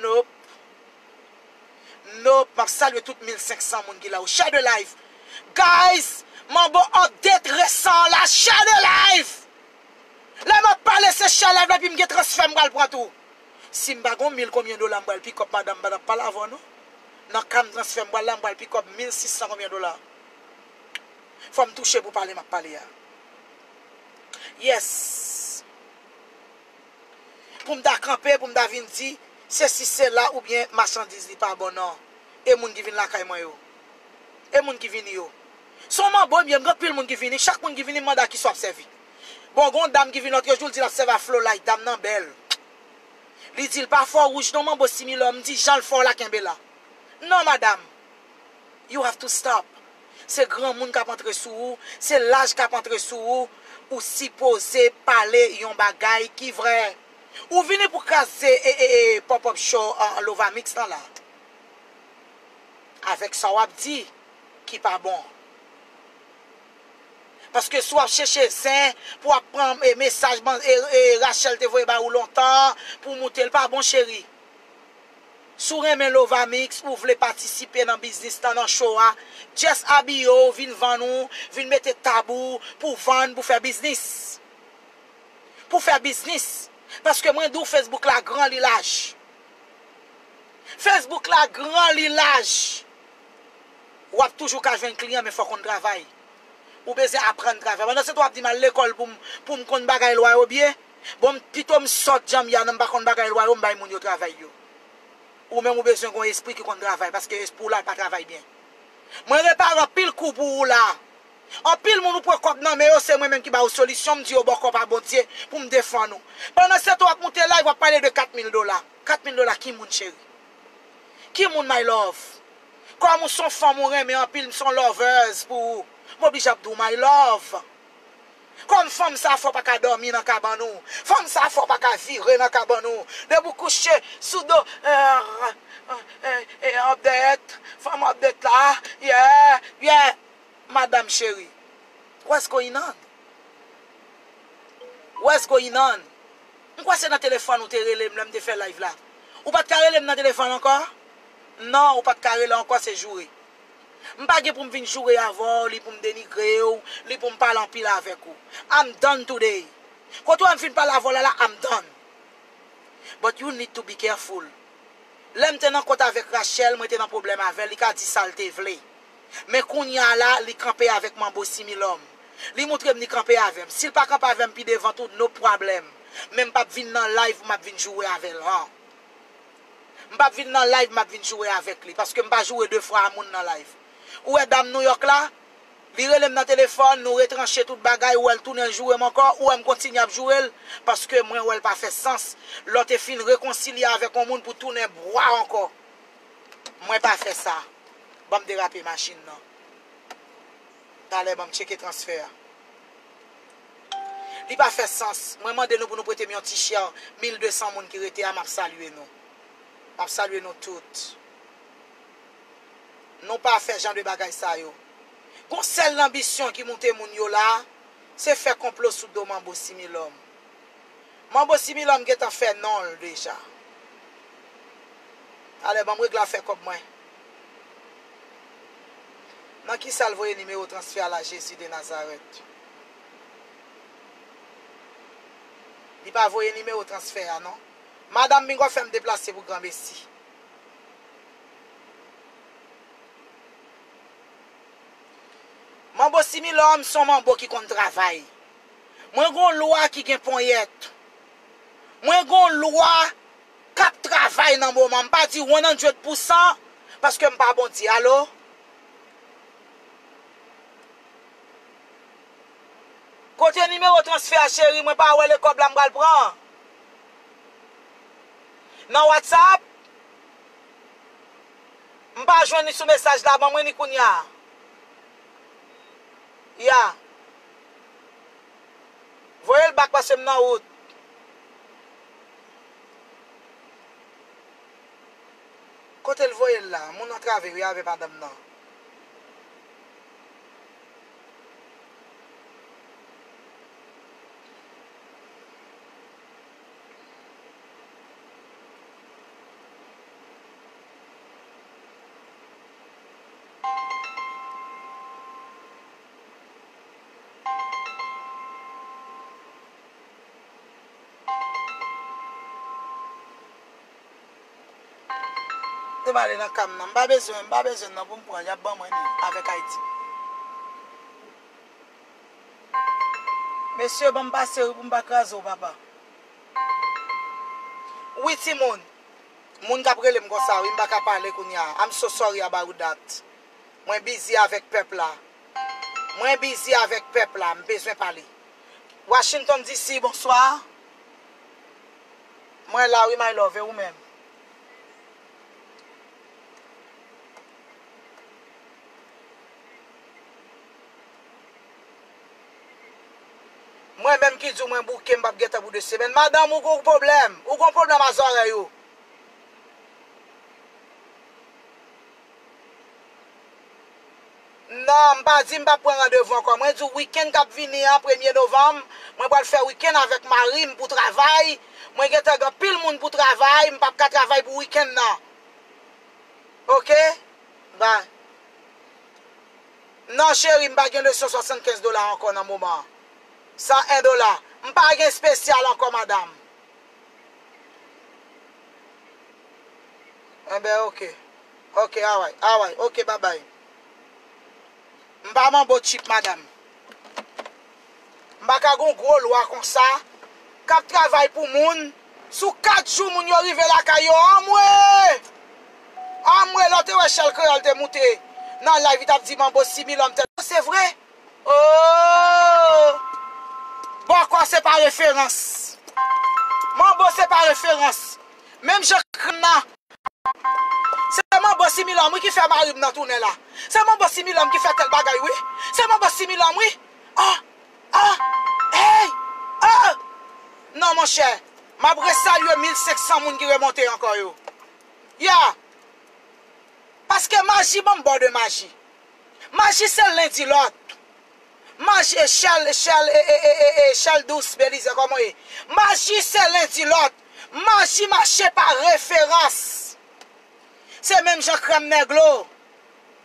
Nope. Nope, m ap salye tout mil senk san moun ki la yo. Share the live. Guys, manbo update resan la, share the live. Lè m ap pale se share live la, epi m gen transfè m pral pran tou. Si m pa gon mil konbyen dola m pral pick up, madanm, m pa t ap pale avè w non. Nan ka m transfè m pral la, m pral pick up mil sis san konbyen dola. Fò m touche pou pale m ap pale a. Yes. Pou m ta kanpe, pou m ta vin di, sesi, sela, oubyen machandiz li pa bon, non. E moun ki vin lakay mwen yo. E moun ki vini yo. Se yon manbo, ebyen, m gen anpil moun ki vini. Chak moun ki vini, m mande a kisa w ap sèvi. Bon, gen yon dam ki vin lòt jou, l di l ap sèvi a Flow Light, dam nan bèl. Li di l pa fè w wouj non, manbo similòm, m di jan l fè w la, kenbe la. Non, madanm. You have to stop. Se granmoun k ap antre sou ou, se laj k ap antre sou ou, ou sipoze pale yon bagay ki vrè. Ou vini pou kraze e, e, e, pop up show, uh, Lovamix lan la. Avèk sa w ap di. ki pa bon. Paske si w ap chèche zen pou w ap pran e, mesaj ban- e, e, Rachel te voye ba ou lontan pou w moute l, pa bon, cheri. Si w renmen Lovamix, ou vle patisipe nan biznis lan, nan show a, just abiye w, vin vann ou, vin mete tab ou pou w vann, pou w fè biznis. Pou w fè biznis. Paske mwen di w, Facebook la gran, li laj. Facebook la gran, li laj. W ap toujou ka jwenn kliyan, men fò w konn travay. Ou bezwen aprann travay. Pandan se tan w ap di m al lekòl pou m, pou m konn bagay lwa yo byen. Bon, m pito m sòt jan m ye a, non, m pa konn bagay lwa yo, m bay moun yo travay yo. Ou menm ou bezwen gen yon espri ki konn travay, paske espri w la pa travay byen. Mwen repare anpil kou pou ou la. Anpil moun ou pran kòb nan men yo, se mwen menm ki ba yo solisyon, m di yo bò kòb a Bondye pou m defann ou. Pandan se tan w ap moute live, w ap pale de kat mil dola. Kat mil dola ki moun, cheri? Ki moun, my love? Kòm ou se yon fanm ou renmen anpil, m se yon lovers pou ou, m oblije ap di w my love. Kòm fanm sa fè w pa ka dòmi nan kabann ou. Fanm sa fè w pa ka vire nan kabann ou. Depi w kouche sou do, eh, eh, eh, eh, update, fanm update la, yeah, yeah. Madanm cheri, what's going on? What's going on? M kwè se nan telefòn ou te rele m lè m te fè live la. Ou pa t ka rele m nan telefòn ankò? Non, ou pa t ka rele ankò, se joure. M pa gen pou m vin joure avè w, li pou m denigre w, li pou m pale anpil avèk ou. I'm done today. Kote w wè m fin pale avè w la la, I'm done. But you need to be careful. Lè m te nan kont avèk Rachel, mwen te nan pwoblèm avè l, li ka di sa l te vle. Men kounye a la, li kanpe avèk Manbo Similòm. Li moutre m li kanpe avè m. Si l pa kanpe avè m pi devan tou, no problem. Men m p ap vin nan live, m ap vin joure avè l, han. M p ap vin nan live, m ap vin joure avèk li, paske m pa joure de fwa a moun nan live. Ou wè dam Nouyòk la? Li rele m nan telefòn, nou retranche tout bagay, ou wè l tounen joure m ankò, ou wè m kontinye ap joure l, paske mwen wè l pa fè sans lè w te fin rekonsilye avèk yon moun pou tounen bwa ankò. Mwen pa fè sa. Ban m derape machin nan. Talè, ban m tcheke transfè a. Li pa fè sans. Mwen mande nou pou nou prete m yon ti chè. Mil de san moun ki rete a, m ap salye nou. M ap salye nou tout. Nou pa fè jan de bagay sa yo. Gon sèl lanbisyon ki moute moun yo la, se fè konplo sou do Manbo Similòm. Manbo Similòm gentan fè non l deja. Talè, ban m regle afè kòb mwen. Nan kisa l voye nimewo transfè a la, Jezi de Nazarèt? Li pa voye nimewo transfè a, non. Madanm Bingo fè m deplase pou granmesi. Manbo Similòm se yon manbo ki konn travay. Mwen gon lwa ki gen ponyèt. Mwen gon lwa k ap travay nan moman. M pa di one hundred percent, paske m pa Bondye. Alo? Kote nimewo transfè a, cheri? Mwen pa wè le kòb la m pral pran. Nan WhatsApp? M pa jwenn li sou mesaj la, ban mwen li kounye a. Ya. Voye l bak paske m nan wout. Kote l voye l la? Moun antrave wi avè madanm nan. Te m ale nan ka m nan. M pa bezwen, m pa bezwen nan pou m pran. Y ap ban mwen li avèk Ayiti. Mesye, ban m pase wi pou m pa kraze w, papa. Wi, timoun. Moun k ap rele m konsa, wi, m pa ka pale kounye a. I'm so sorry about that. Mwen bizi avèk pèp la. Mwen bizi avèk pèp la. M bezwen pale. Washington D C, bonswa. Mwen la, wi, my love, e ou menm? Mwen menm ki di w mwen bouke, m p ap gentan pou de semèn. Madanm, ou gon pwoblèm. Ou gon pwoblèm a zòrèy ou. Ah, m pa di m p ap pran randevou ankò. Mwen di w wikenn k ap vini an, premye novanm, mwen pral fè wikenn avèk mari m pou travay. Mwen gentan gen anpil moun pou travay, m p ap ka travay pou wikenn nan. Oke? Ba. Non, cheri, m pa gen de san swasannkenz dola ankò nan moman an. San en dola. M pa gen espesyal ankò, madanm. Enben, oke. Oke, alright, alright. Oke, babay. M pa manbo cheap, madanm. M pa ka gon gwo lwa konsa k ap travay pou moun. Sou kat jou, moun yo rive lakay yo, anmwe! Anmwe, lè w te wè Chèl Kreyòl te moute nan live, li t ap di manbo similòm tèl. Se vre? Oh! Bòkò se pa referans. Manbo se pa referans. Menm jan krèm nan. Se manbo similòm wi ki fè mari m nan tounen la. Se manbo similòm ki fè tèl bagay wi. Se manbo similòm wi. Ah! Ah! Hey! Ah! Non, monchè. M ap resalye mil senk san moun ki remonte ankò yo. Ya! Paske maji ban m bò de maji. Maji se len di lòt. Maji e Chèl, Chèl, e, e, e, e, e, Chèl dous, Belize, kòman w ye? Maji se len di lòt. Maji mache pa referans. Se menm jan krèm Nèglo.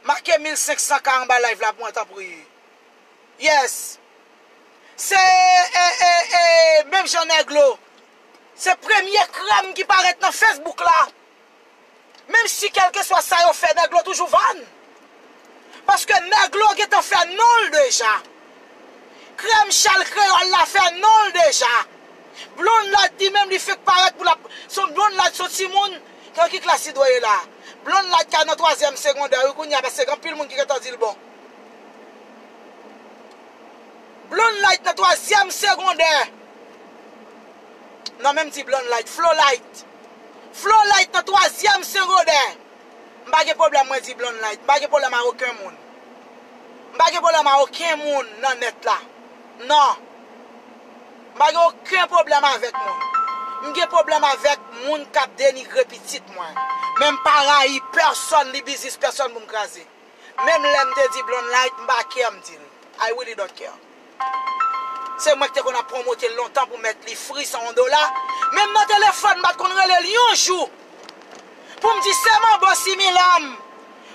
Make mil senk san ka anba live la pou mwen, tanpri. Yes. Se, e, e, e, menm jan Nèglo. Se premye krèm ki parèt nan Facebook la. Menm si kèlkeswa sa yo fè, Nèglo toujou vann. Paske Nèglo gentan fè non l deja. Krèm Chèl Kreyòl la fè non l deja. Blonde Light li menm li fenk parèt pou l ap, son Blonde Light son timoun, nan ki klas li dwe ye la? Blonde Light ka nan twazyèm segondè wi kounye a, paske gen anpil moun ki gentan di l bon. Blonde Light nan twazyèm segondè. Non, menm di Blonde Light, Flo Light. Flo Light nan twazyèm segondè. M pa gen pwoblèm mwen di Blonde Light. M pa gen pwoblèm a okenn moun. M pa gen pwoblèm a okenn moun nan nèt la. Non. M pa gen okenn pwoblèm avèk moun. M gen pwoblèm avèk moun k ap denigre pitit mwen. Men m pa rayi pèsonn, li biznis pèsonn pou m kraze. Menm lè m te di Blonde Light, m pa care, m di l. I really don't care. Se mwen ki te konn ap pwomote l lontan pou mèt li fri san yon dola. Menm nan telefòn, m pa t konn rele l yon jou. Pou m di, se manbo similòm.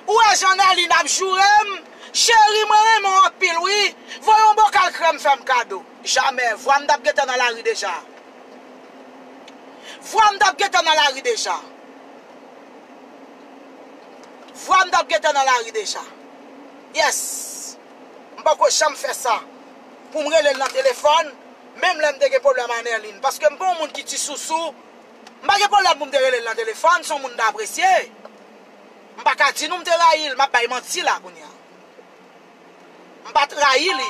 Ou wè jan Nerline ap joure m? Cheri, mwen renmen w anpil, wi. Voye yon bokal krèm fè m kado. Jamè. Vwa m t ap gentan nan lari deja. Vwa m t ap gentan nan lari deja. Vwa m t ap gentan nan lari deja. Yes. M poko janm fè sa. Pou m rele l nan telefòn, menm lè m te gen pwoblèm a Nerline. Paske m pa yon moun ki ti sousou. M pa gen pwoblèm pou m te rele l nan telefòn, se yon moun m te apresye. M pa ka di nou m te rayi l, m ap bay manti la kounye a. M pa t rayi li.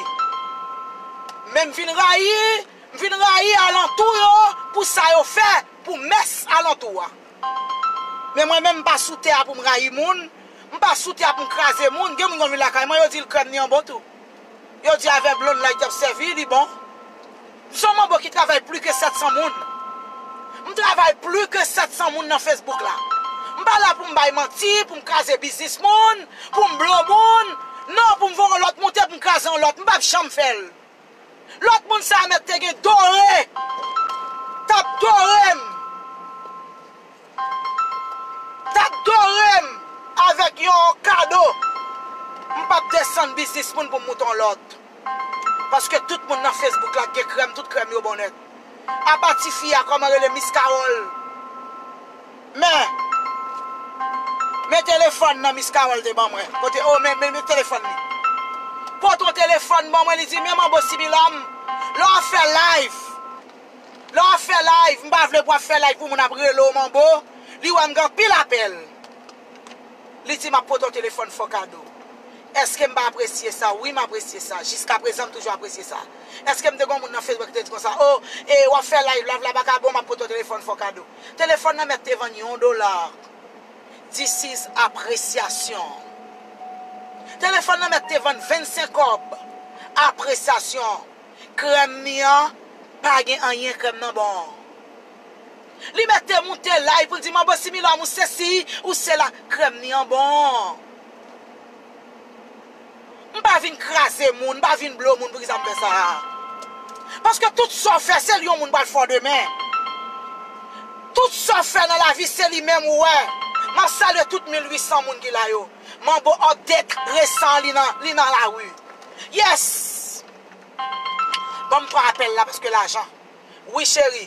Men m vin rayi, m vin rayi alantou yo pou sa yo fè pou mès alantou a. Men mwen menm, m pa sou tè a pou m rayi moun, m pa sou tè a pou m kraze moun. Gen moun konn vin lakay mwen, yo di l krèm ni an bon tou. Yo di avè Blonde Light y ap sèvi, li bon. M se yon manbo ki travay pli ke sèt san moun. M travay pli ke sèt san moun nan Facebook la. M pa la pou m bay manti, pou m kraze biznis moun, pou m blo moun. Non, pou m voye yon lòt moute, pou m kraze yon lòt. M p ap janm fè l. Lòt moun sa a mèt te gen dore. T ap dore m. T ap dore m avèk yon kado. M p ap desann biznis moun pou m moute yon lòt. Paske tout moun nan Facebook la gen krèm, tout krèm yo bon nèt. Apa tifi a, kòman rele, Miss Carole. Men, men telefòn nan Miss Carole te ban mwen. Kote, oh, men, men, men telefòn li. Pote yon telefòn ban mwen, li di, men manbo similòm, lè w ap fè live, lè w ap fè live, m pa vle pou w ap fè live pou moun ap rele w manbo, li wè m gen anpil apèl. Li di m ap pote w telefòn fò kado. Èske m pa apresye sa? Wi, m apresye sa. Jiskaprezan, m toujou apresye sa. Èske m te gen yon moun nan Facebook ki te di konsa, oh, e w ap fè live, live la pa ka bon, m ap pote w telefòn fò kado. Telefòn nan mèt te vann yon dola. This is apresyasyon. Telefòn nan mèt te vann vennsenk kòb. Apresyasyon. Krèm mi an, pa gen anyen, krèm nan bon. Li mèt te moute live pou l di, manbo similòm, ou sesi, ou sela, krèm ni an bon. M pa vin kraze moun, m pa vin blo moun, poukisa m fè sa a? Paske tout sa w fè, se li yon moun pral fè w demen. Tout sa w fè nan lavi, se li menm ou wè. M ap salye tout mil uit san moun ki la yo. Manbo update resan li nan, li nan lari. Yes! Ban m pran apèl la paske lajan. Wi, cheri.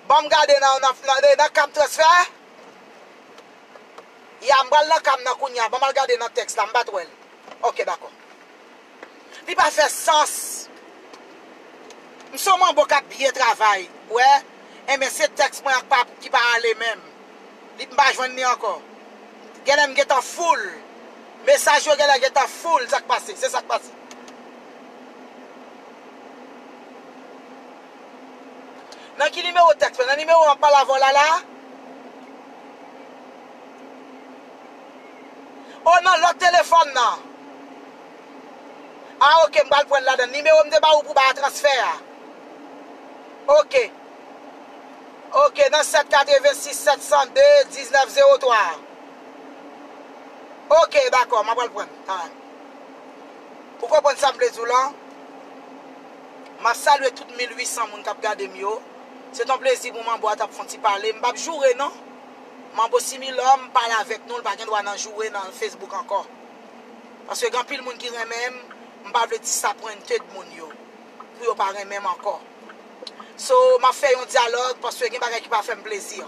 Ban m gade nan, nan, nan, nan kam transfè. Ya, m pral nan kam nan kounye a. Ban m al gade nan tèks la. M pa t wè l. Ok, dakò. Li pa fè sans. M se yon manbo k ap byen travay. Wè. Enben, se tèks mwen ak pa, ki pa ale menm. Li, m pa jwenn li ankò. Genlè m gentan full. Mesaj yo genlè gentan full, sa k pase? Se sa k pase. Nan ki nimewo tèks mwen? Nan nimewo m ap pale avè w la la? O, nan lòt telefòn nan. A, ok, m pral pran l ladan. Nimewo m te ba ou pou ba transfè a. Ok. Ok, nan sèt katrevensis sèt san de diznèf zewo twa. Ok, dakò, m ap pral pran. Ah. Ou konprann sa m vle di w lan? M ap salye tout mil uit san moun k ap gade m yo. Se t on plezi pou manbo a t ap fè on ti pale. M p ap joure non. Manbo Similòm pale avèk nou, l pa gen dwa nan joure nan Facebook ankò. Paske gen anpil moun ki renmen m, m pa vle disappointed moun yo. Pou yo pa renmen m ankò. So, m ap fè yon dyalòg paske gen bagay ki pa fè m plezi.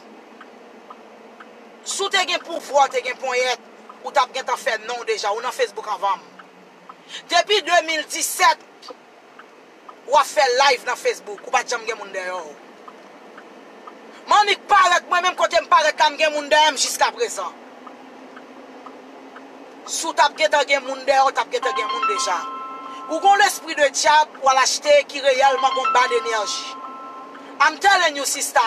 Si w te gen pouvwa, w te gen ponyèt, ou t ap gentan fè non w deja, ou nan Facebook anvan m. Depi de mil disèt, w ap fè live nan Facebook, ou pa t janm gen moun dèyè w. M annik parèt, mwen menm kote m parèt la, m gen moun dèyè m jiskaprezan. Si w t ap gentan gen moun dèyè w, w t ap gentan gen moun deja. Ou gon lespri de dyab w al achte ki reyèlman gon bad enèji. I'm telling you, sista.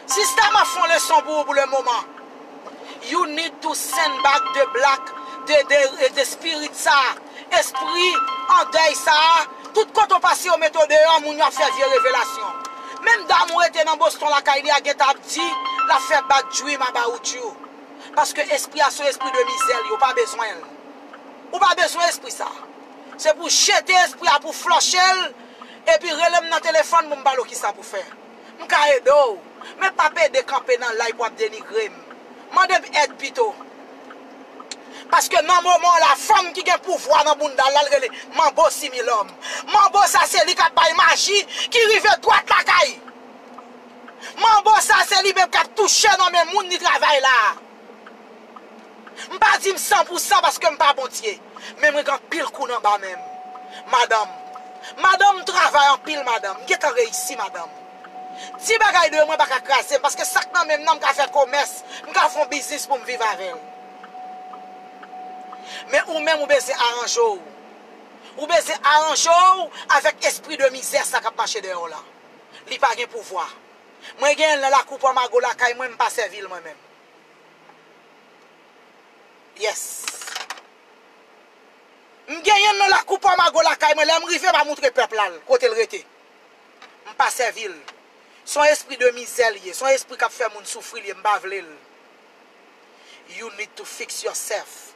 Sista, m ap fè yon leson pou ou pou le moman. You need to send back the black, the, the, the spirit sa. Espri an dèy sa. Tout kote w pase, yo mete w deyò, moun yo ap fè vye revelasyon. Menm dam ou rete nan Boston lakay li a gentan ap di, l ap fè bad dream about you. Paske espri a se yon espri de mizè li, ou pa bezwen l. Ou pa bezwen espri sa. Se pou jete espri a, pou flòche l, epi rele m nan telefòn pou m pale w kisa pou fè. M ka ede w, men p ap ede kanpe nan live pou w ap denigre m. Mande m èd pito. Paske nan moman w la, fanm ki gen pouvwa nan bounda l la, l rele Manbo Similòm. Manbo sa se li k ap bay maji ki rive dwat lakay. Manbo sa se li menm k ap touche nan men moun li travay la. M pa di m san pou san paske m pa Bondye, men mwen gen anpil kou nan ba men m. Madanm, madanm, m travay anpil, madanm. M gentan reyisi, madanm. Ti bagay de mwen pa ka kraze m, paske sa k nan men m nan, m ka fè komès, m ka fè yon biznis pou m viv avè l. Men ou menm, ou bezwen aranje w. Ou bezwen aranje w avèk espri de mizè sa k ap mache dèyè w la. Li pa gen pouvwa. Mwen genyen l nan lakou Pwa Mago lakay mwen, m pa sèvi l mwen menm. Yes. M genyen l nan lakou Pwa Mago lakay mwen, lè m rive, m a moutre pèp la l, kote l rete. M pa sèvi l. Se yon espri de mizè l ye, se yon espri k ap fè moun soufri l ye, m pa vle l. You need to fix yourself.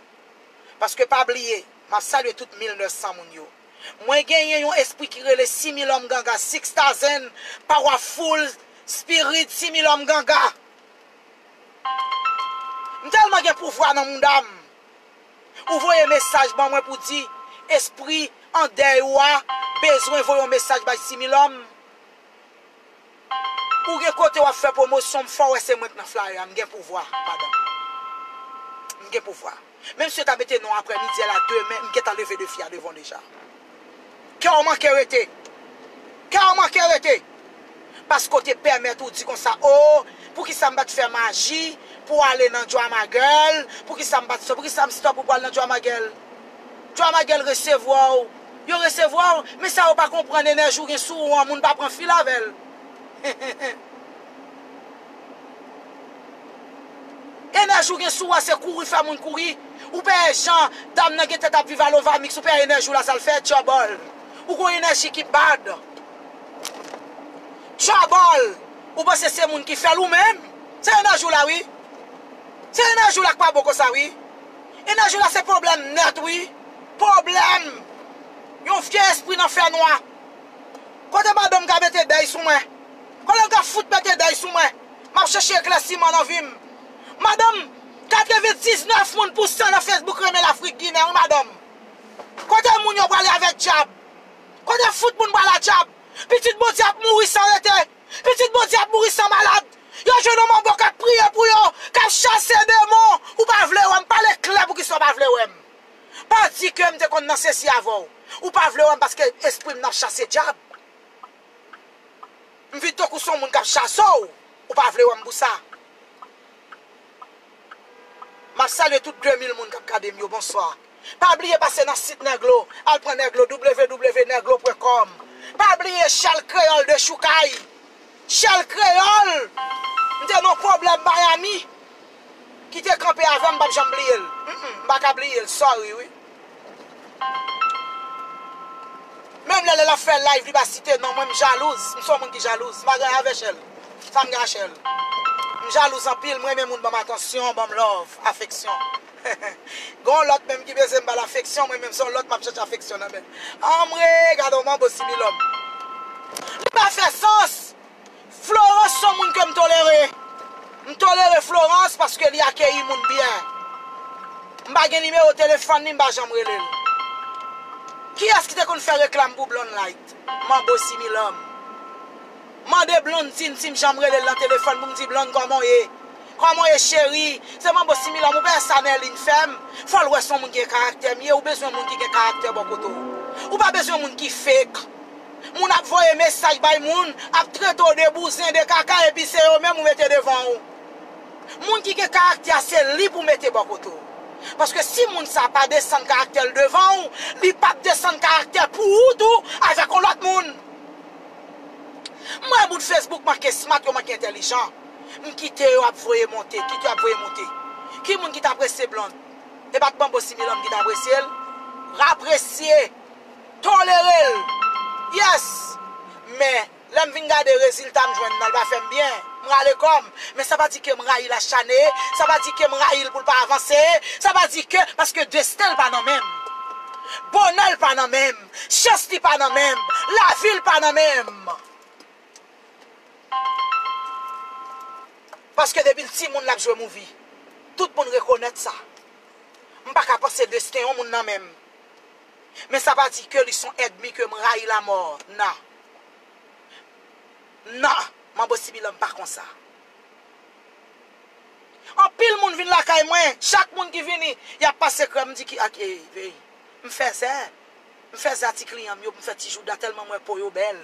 Paske pa bliye, m ap salye tout mil nèf san moun yo. Mwen genyen yon espri ki rele Similòm Ganga, six thousand powerful spirit Similòm Ganga. M tèlman gen pouvwa nan mouda m. Ou voye mesaj ban mwen pou di espri an dèy ou a bezwen voye yon mesaj bay Similòm. Ou gen kote w ap fè pwomosyon, m fè w wè se mwen k nan flyer a, m gen pouvwa, madanm. M gen pouvwa. Menm si yo ta mete non aprè midi a la, demen, m gentan leve defi a devan w deja. Kè w manke rete. Kè w manke rete. Paske w te pèmèt ou di konsa, o, poukisa m pa t fè maji pou ale nan Drama Girl? Poukisa m pa t stop? Poukisa m stop ou pral nan Drama Girl? Drama Girl resevwa w. Yo resevwa w, men sa yo pa konprann, enèji w gen sou ou an, moun pa pran fil avè l. Enèji w gen sou ou a, se kouri fè moun kouri. Ou peye jan dam nan gentan t ap viv a Lovamix, ou peye enèji w la, sa l fè? Trouble. Ou gon enèji ki bad. Trouble. Ou panse se moun ki fè l, ou menm? Se enèji w la, wi. Se enèji w la k pa bon konsa, wi. Enèji w la se pwoblèm nèt, wi. Pwoblèm. Yon vye espri nan fènwa. Kote madanm ka mete dèy sou mwen? Kote l ka fout mete dèy sou mwen? M ap chèche eklèsiman nan vi m. Madanm, katrevendiznèf moun pou san nan Facebook renmen Lafrik Ginen, wi, madanm. Kote moun yo prale avèk dyab? Kote fout moun prale a dyab? Pitit Bondye ap mouri san rete. Pitit Bondye ap mouri san malad. Yo jwenn yon manbo k ap priye pou yo, k ap chase demon. Ou pa vle wè m, pale klè poukisa w pa vle wè m. Pa di ke m te konn nan sesi avè w. Ou pa vle wè m paske espri m nan ap chase dyab. M vin tankou se yon moun k ap chase w. Ou pa vle wè m pou sa. M ap salye tout de mil moun k ap gade m yo, bonswa. Pa bliye pase nan sit Nèglo, al pran Nèglo, w w w nèglo pwen kòm. Pa bliye Shell Kreyòl de Choukay. Shell Kreyòl, m te nan pwoblèm Miami. Ki te kanpe avè m, m p ap janm bliye l. Mm, mm, m pa ka bliye l, sorry, wi. Menm lè, lè l ap fè live, li pa site non mwen, m jalouz. M se yon moun ki jalouz. M pa gen avè Shell. Sa m gen a Shell? M jalouz anpil, m renmen moun ban m atansyon, ban m love, afeksyon. Gen yon lòt menm ki bezwen m ba l afeksyon, mwen menm se yon lòt m ap chèche afeksyon nan men l. Anmwe, gade yon manbo similòm. Li pa fè sans. Florence se yon moun ke m tolere. M tolere Florence paske li akeyi moun byen. M pa gen nimewo telefòn li, m pa janm rele l. Kiyès ki te konn fè reklam pou Blonde Light? Manbo similòm. Mande Blondine si m janm rele l nan telefòn pou m di, "Blonde, kòman w ye? Kòman w ye, cheri?" Se manbo similòm, ou pa wè sa Nerline fè m? Fò l wè se yon moun ki gen karaktè m ye, ou bezwen moun ki gen karaktè bò kote w. Ou pa bezwen moun ki fake. Moun ap voye mesaj bay moun, ap trete w de bouzen, de kaka, epi se yo menm ou mete devan w. Moun ki gen karaktè a, se li pou mete bò kote w. Paske si moun sa pa desann karaktè l devan w, li p ap desann karaktè pou ou tou avèk yon lòt moun. M wè moun Facebook manke smart, yo manke entèlijan. M kite yo ap voye monte, kite yo ap voye monte. Ki moun ki t apresye Blonde? E pa t manbo similòm ki t apresye l? Apresye, tolere l. Yes. Men, lè m vin gade rezilta m jwenn nan, l pa fè m byen. M rale kò m. Men sa pa di ke m rayi Lashane. Sa pa di ke m rayi l pou l pa avanse. Sa pa di ke, paske desten l pa nan men m. Bonè l pa nan men m. Chans li pa nan men m. Lavi l pa nan men m. Paske depi l timoun l ap jwe movie. Tout moun rekonèt sa. M pa ka panse desten yon moun nan men m. Men sa pa di ke li se yon ènmi ke m rayi lamò. Non. Non, manbo similòm pa konsa. Anpil moun vin lakay mwen, chak moun ki vini, y ap pase krèm, m di ki ak, ey, vey. M fè zè. M fè zè a ti kliyan m yo, m fè ti jouda tèlman m wè po yo bèl.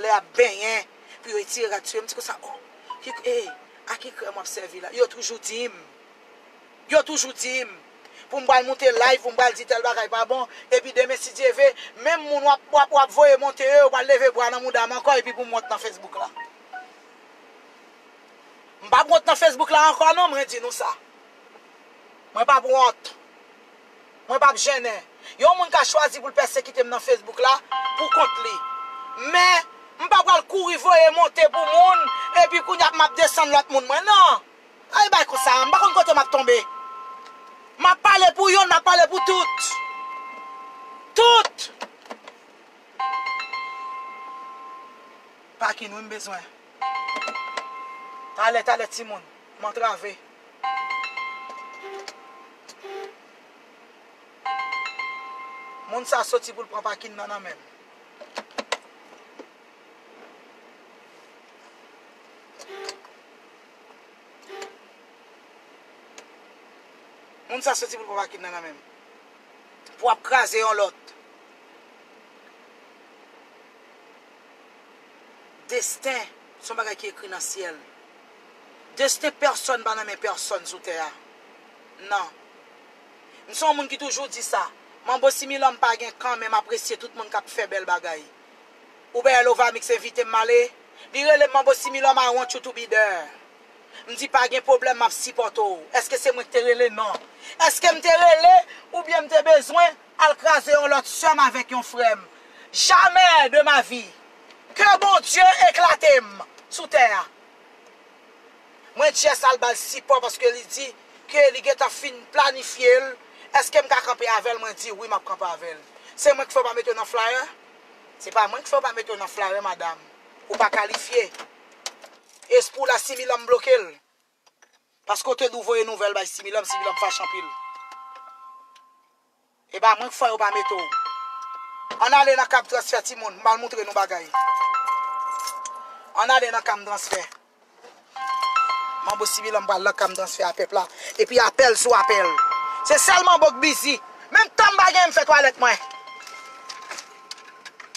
Lè y ap benyen, pou yo etire rad sou yo, m di konsa, oh, ki, ey, a ki krèm w ap sèvi la? Yo toujou di m. Yo toujou di m. Pou m pral moute live, pou m pral di tèl bagay pa bon. Epi demen, si Dye ve, menm moun w ap, w ap, w ap voye monte yo, yo pral leve bra nan mouda m ankò, epi pou m wont nan Facebook la. M p ap wont nan Facebook la ankò non, mwen di nou sa. Mwen p ap wont. Mwen p ap jennen. Yon moun ka chwazi pou l pèsekite m nan Facebook la pou kont li. Men, m pa pral kouri voye monte pou moun, epi kounye a m ap desann lòt moun mwen. Non! Ay bay konsa, m pa konn kote m ap tonbe. M ap pale pou yonn, m ap pale pou tout. Tout! Pakin wi m bezwen. Talè, talè timoun, m antrave. Moun sa soti pou l pran pakin nan nan men m. Moun sa soti pou l pran pakin nan nan men m. Pou ap kraze yon lòt. Desten, se yon bagay ki ekri nan syèl. Desten pèsonn pa nan men pèsonn sou tè a. Non. M se yon moun ki toujou di sa. Manbo Similòm pa gen kan, men m apresye tout moun k ap fè bèl bagay. Hubert Lovamix envite m ale. Li rele m, "Manbo Similòm, I want you to be there." M di, "Pa gen pwoblèm, m ap sipòte w." Èske se mwen ki te rele? Non. Èske m te rele oubyen m te bezwen al kraze yon lòt sè m avèk yon frè m? Jamè de ma vi. Ke Bondye eklate m sou tè a. Mwen just al ba l sipò paske li di ke li gentan fin planifye l, Èske m ka kanpe avè l? Mwen di wi, m ap kanpe avè l. Se mwen k fè w pa mete w nan flyer? Se pa mwen k fè w pa mete w nan flyer, madanm. Ou pa kalifye. Espri w la, Similan bloke l. Paske w te dwe voye nouvèl bay Similan, Similan fache anpil. E pa mwen k fè yo pa mete w. Ann ale nan kab transfè, timoun, m al moutre nou bagay. Ann ale nan kab transfè. Manbo Similan pral nan kab transfè a pèp la. Epi apèl sou apèl. Se sèl manbo k bizi. Menm tan m pa genyen, m fè twalèt mwen.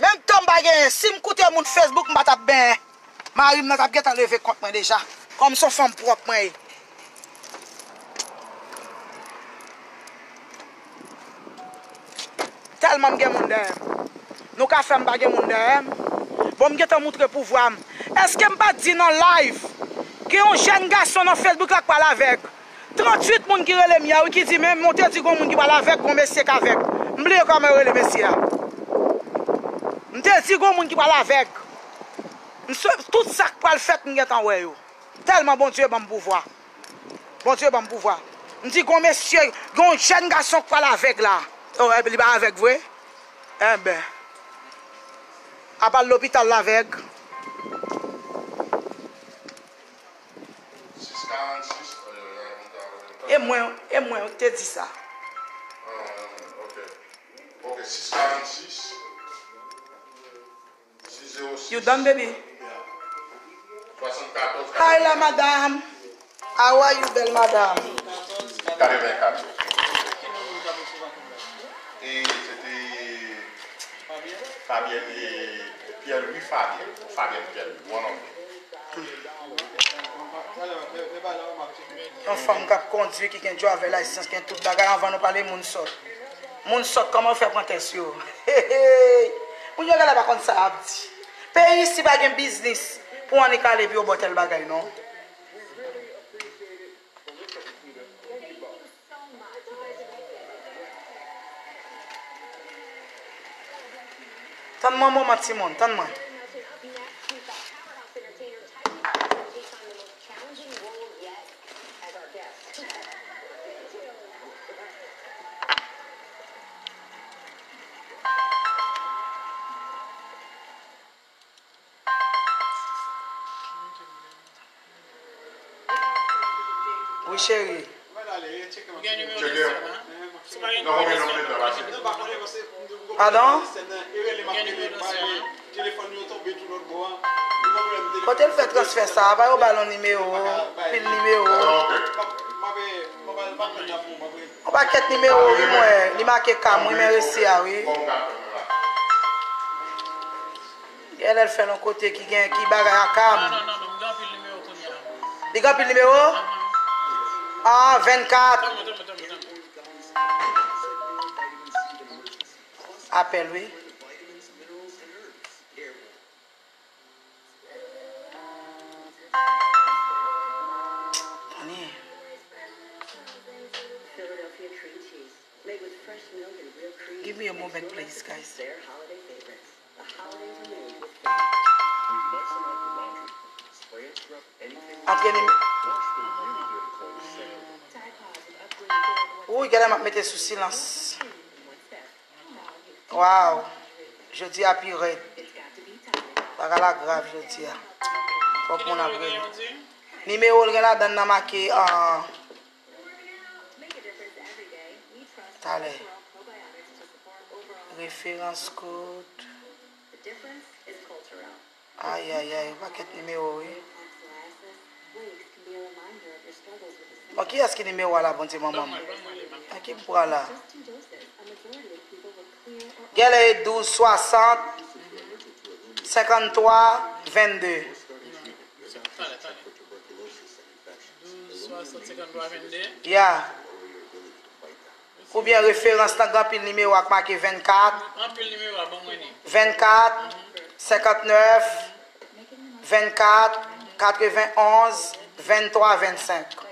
Menm tan m pa genyen, si m koute moun Facebook, m pa t ap benyen. Mari m nan t ap gentan leve kont mwen deja. Kòm se yon fanm pwòp mwen ye. Tèlman m gen moun dèyè m. Nou ka fè m pa gen moun dèyè m? Bon, m gentan moutre pouvwa m. Èske m pa t di nan live, gen yon jèn gason nan Facebook la k pral avèg? Tranntuit moun ki rele m yè wi, ki di, men mwen te di gon moun ki pral avèg, gon mesye k avèg. M bliye kòman yo rele mesye a. M te di gon moun ki pral avèg. M swe-, tout sa k pral fèt, m gentan wè yo. Tèlman Bondye ban m pouvwa. Bondye ban m pouvwa. M di gon mesye, gon jèn gason k pral avèg la. Oh, epi li pa avèg vre? Enben. Apa l lopital l avèg? E mwen, e mwen te di sa. You done, baby? Hi la, madam. How are you, bèl madam? Katrevenkat. E se te Fabienne, e Pierre Louis Fabienne. Fabienne Pierre Louis, one of them. Yon fanm k ap kondui, ki gen driver license, gen tout bagay, anvan nou pale moun sòt. Moun sòt, kòman yo fè pran tès yo? Moun yo genlè pa konn sa y ap di. Peyi isi pa gen biznis pou annik ale epi yo ba w tèl bagay, non. Tann mwen, manman timoun, tann mwen. Wi, cheri. Gen nimewo de sè la. Si w pa gen nimewo de sè, w pa ka rele. Padon? Gen nimewo de sè la. Kote l fè transfè sa a? Pa yo ba l yon nimewo, pil nimewo. Yon pakèt nimewo, wi, mwen. Li make Kam, wi, men resi a, wi. Genlè l fè l yon kote ki gen, ki bagay a Kam. Non, non, non, non, m gen anpil nimewo kounye a. Li gen anpil nimewo? Ahan. Ah, vennkat. Tann mwen, tann mwen, tann mwen, tann mwen. Apèl, wi. Tande. Give me a moment, please, guys. Antre nim-, wi, genlè m ap mete sou silans. Wow! Jodi a pi rèd. Bagay la grav jodi a. Twòp moun ap rele. Nimewo l gen ladan nan make, ah, talè. Referans kòd. Ayayay, yon pakèt nimewo, wi. Bon, kiyès ki nimewo a la, Bondye manman m? Ban mwen, ban mwen li, ban mwen. A ki m pran la? Genlè e douz swasant, senkanntwa, vennde. Talè, talè. Douz swasant, senkanntwa, vennde. Ya. Oubyen referans nan gen anpil nimewo ak make vennkat, anpil nimewo a, ban mwen li. Vennkat, senkantnèf, vennkat, katrevenonz, venntwa, vennsenk.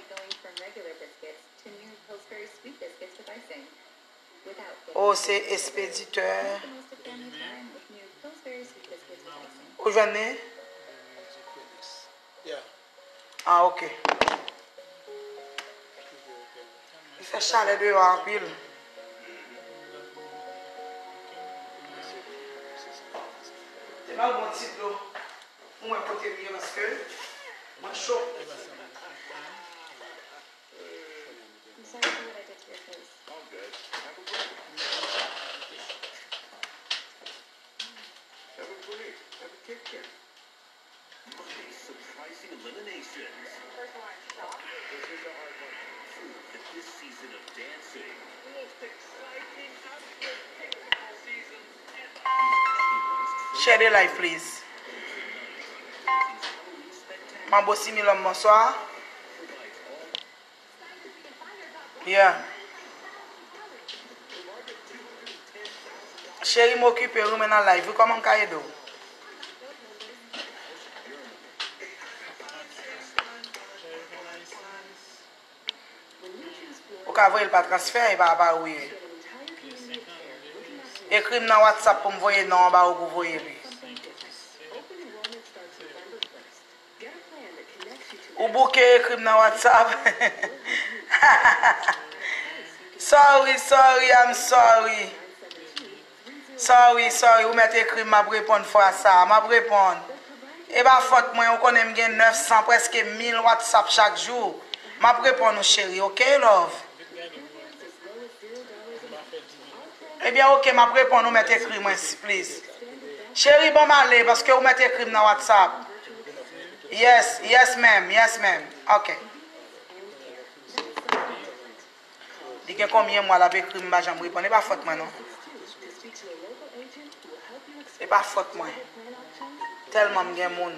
Oh, se espeditè. Ou jwenn li? Ah, ok. Li fè chalè deyò a anpil. Ba m yon ti dlo pou mwen pote m ye paske mwen cho. Share the live, please. Manbo Similòm, bonswa. Yeah. Cheri, m okipe wi, mwen nan live wi, kòman m ka ede w? Ou ka voye l pa transfè, e pa, pa ou ye. Ekri m nan WhatsApp pou m voye non an ba ou pou voye li. Ou bouke, ekri m nan WhatsApp. Sorry, sorry, I'm sorry. Sorry, sorry, ou mèt ekri m, m ap reponn fwa sa a, m ap reponn. E pa fòt mwen, ou konnen m gen nèf san, prèske mil WhatsApp chak jou. M ap reponn ou, cheri, ok, love? Ebyen, ok, m ap reponn ou, mèt ekri mwen, please. Cheri, ban m ale, paske ou mèt ekri m nan WhatsApp. Yes, yes, ma'am, yes, ma'am. Ok. Li gen konbyen mwa l ap ekri m, m pa janm reponn. E pa fòt mwen, non. E pa fòt mwen. Tèlman m gen moun.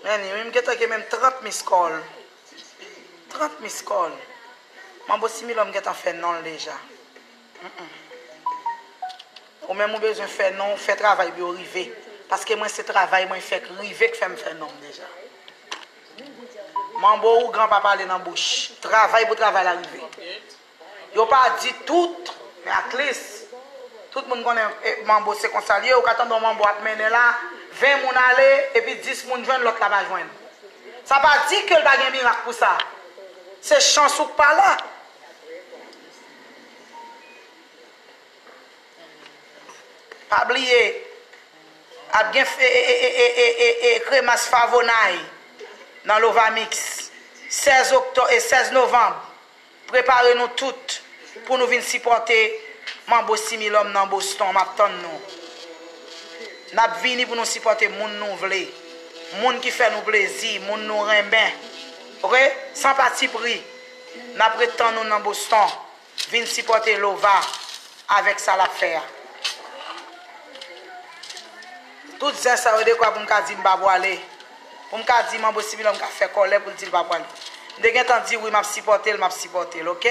Men wi, m gentan gen menm trant miss call. Trant miss call. Manbo Similòm gentan fè non l deja. Mm-mm. Ou menm ou bezwen fè non, fè travay pou yo rive. Paske mwen se travay mwen fè k rive k fè m fè non m deja. Manbo ougan pa pale nan bouch. Travay pou travay la rive. Yo pa di tout, men at least, tout moun konnen, eh, manbo se konsa l ye, ou ka tande yon manbo ap mennen la, ven moun ale, epi dis moun jwenn, lòt la pa jwenn. Sa pa di ke l pa gen mirak pou sa. Se chans ou k pa la. Pa bliye, ap gen f-, e, e, kremas Favonay nan Lovamix, sèz oktò-, e sèz novanm. Prepare nou tout pou nou vin sipòte Manbo Similòm nan Boston. M ap tann nou. N ap vini pou nou sipòte moun nou vle, moun ki fè nou plezi, moun nou renmen. Ok? San patipri, n ap ret tann nou nan Boston. Vin sipòte Lova avèk sa l ap fè a. Tout zen sa yo dekwa pou m ka di m pa pwale. Pou m ka di Manbo Similòm ka fè kòlè pou l di l pa pwale. M te gentan di wi, m ap sipòte l, m ap sipòte l, ok?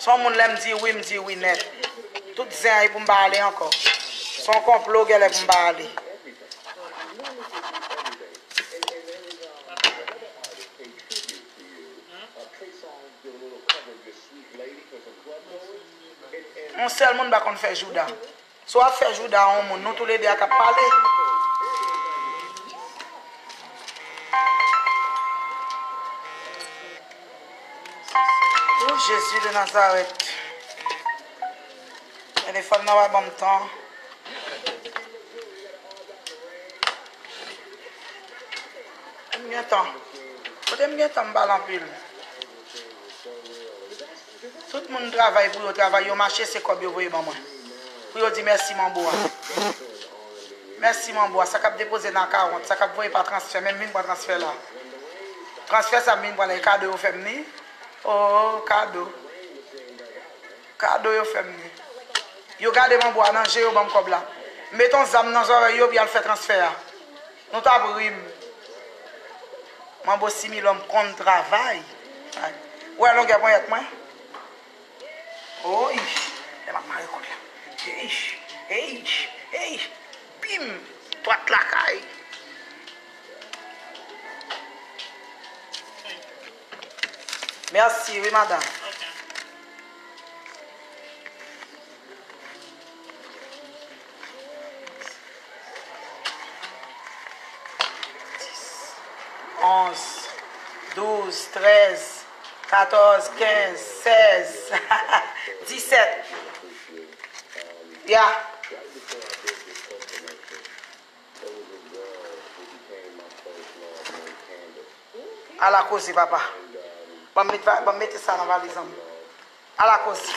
Se yon moun lè m di wi, m di wi nèt. Tout zen an e pou m pa ale ankò. Se yon konplo, genlè pou m pa ale. Yon sèl moun pa konn fè jouda. Si w ap fè jouda a yon moun, nou toulede a k ap pale. O Jezi de Nazarèt. Telefòn nan pa ban m tan. M gen tan. Kote m gen tan m pale anpil. Tout moun travay pou yo, travay yo mache, se kòb yo voye ban mwen. Pou yo di mèsi manbo a. Mèsi manbo a, sa k ap depoze nan akawont, sa k ap voye pa transfè, men m vin pran transfè la. Transfè sa m vin pran la, e kado yo fè m ni. O, kado. Kado yo fè m ni. Yo gade manbo a nan je yo, ban m kòb la. M met yon zam nan zòrèy yo, pou y al fè transfè a. Nou t ap ri m. Manbo Similòm konn travay. Ay. Ou wè longè ponyèt mwen? Oy, lè m ap mare kòd la. Eich, eich, eich. Bim! Dwat lakay. Mèsi, wi, madanm. Onz, douz, trèz, katòz, kenz, sèz, disèt. Ya. Ala koze, papa. Ban m met va-, ban m mete sa nan valiz an m. Ala koze.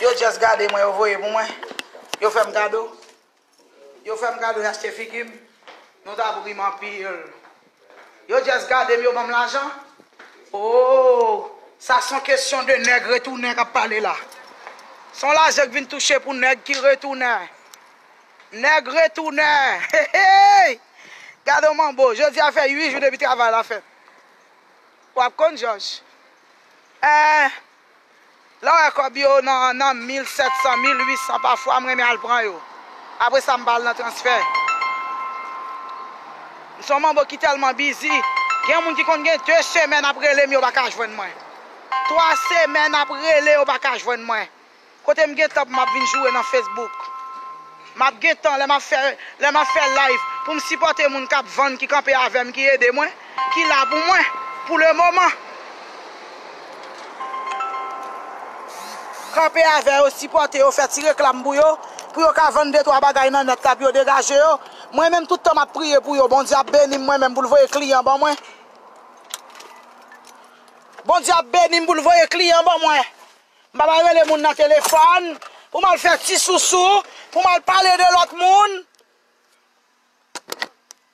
Yo just gade mwen, yo voye pou mwen. Yo fè m kado. Yo fè m kado, yo achte figi m. Nou t ap ri m anpil. Yo just gade m, yo ban m lajan. Oh, sa se yon kesyon de nèg retounen k ap pale la. Se yon lajan k vin touche pou nèg ki retounen. Nèg retounen. Hey, hey! Gade yon manbo. Jodi a fè uit jou depi travay la fèt. W ap konn, Jòj. Eh, lè w wè kòb yo nan, nan mil sèt san, mil uit san pafwa, m renmen al pran yo. Apre sa, m pa al nan transfè. M se yon manbo ki tèlman bizi. Gen moun ki konn gen de semèn ap rele m, yo pa ka jwenn mwen. Twa semèn ap rele, yo pa ka jwenn mwen. Kote m gen tan pou m ap vin joure nan Facebook? M ap gen tan lè m ap fè, lè m ap fè live pou m sipòte moun k ap vann, ki kanpe avè m, ki ede mwen, ki la pou mwen, pou le moman. Kanpe avè yo, sipòte yo, fè ti reklam pou yo, pou yo ka vann de twa bagay nan nèt la, pou yo degaje yo. Mwen menm, tout tan m ap priye pou yo, Bondye ap beni m mwen menm pou l voye kliyan ban mwen. Bondye ap beni m pou l voye kliyan ban mwen. M pa pral rele moun nan telefòn pou m al fè ti sousou, pou m al pale de lòt moun.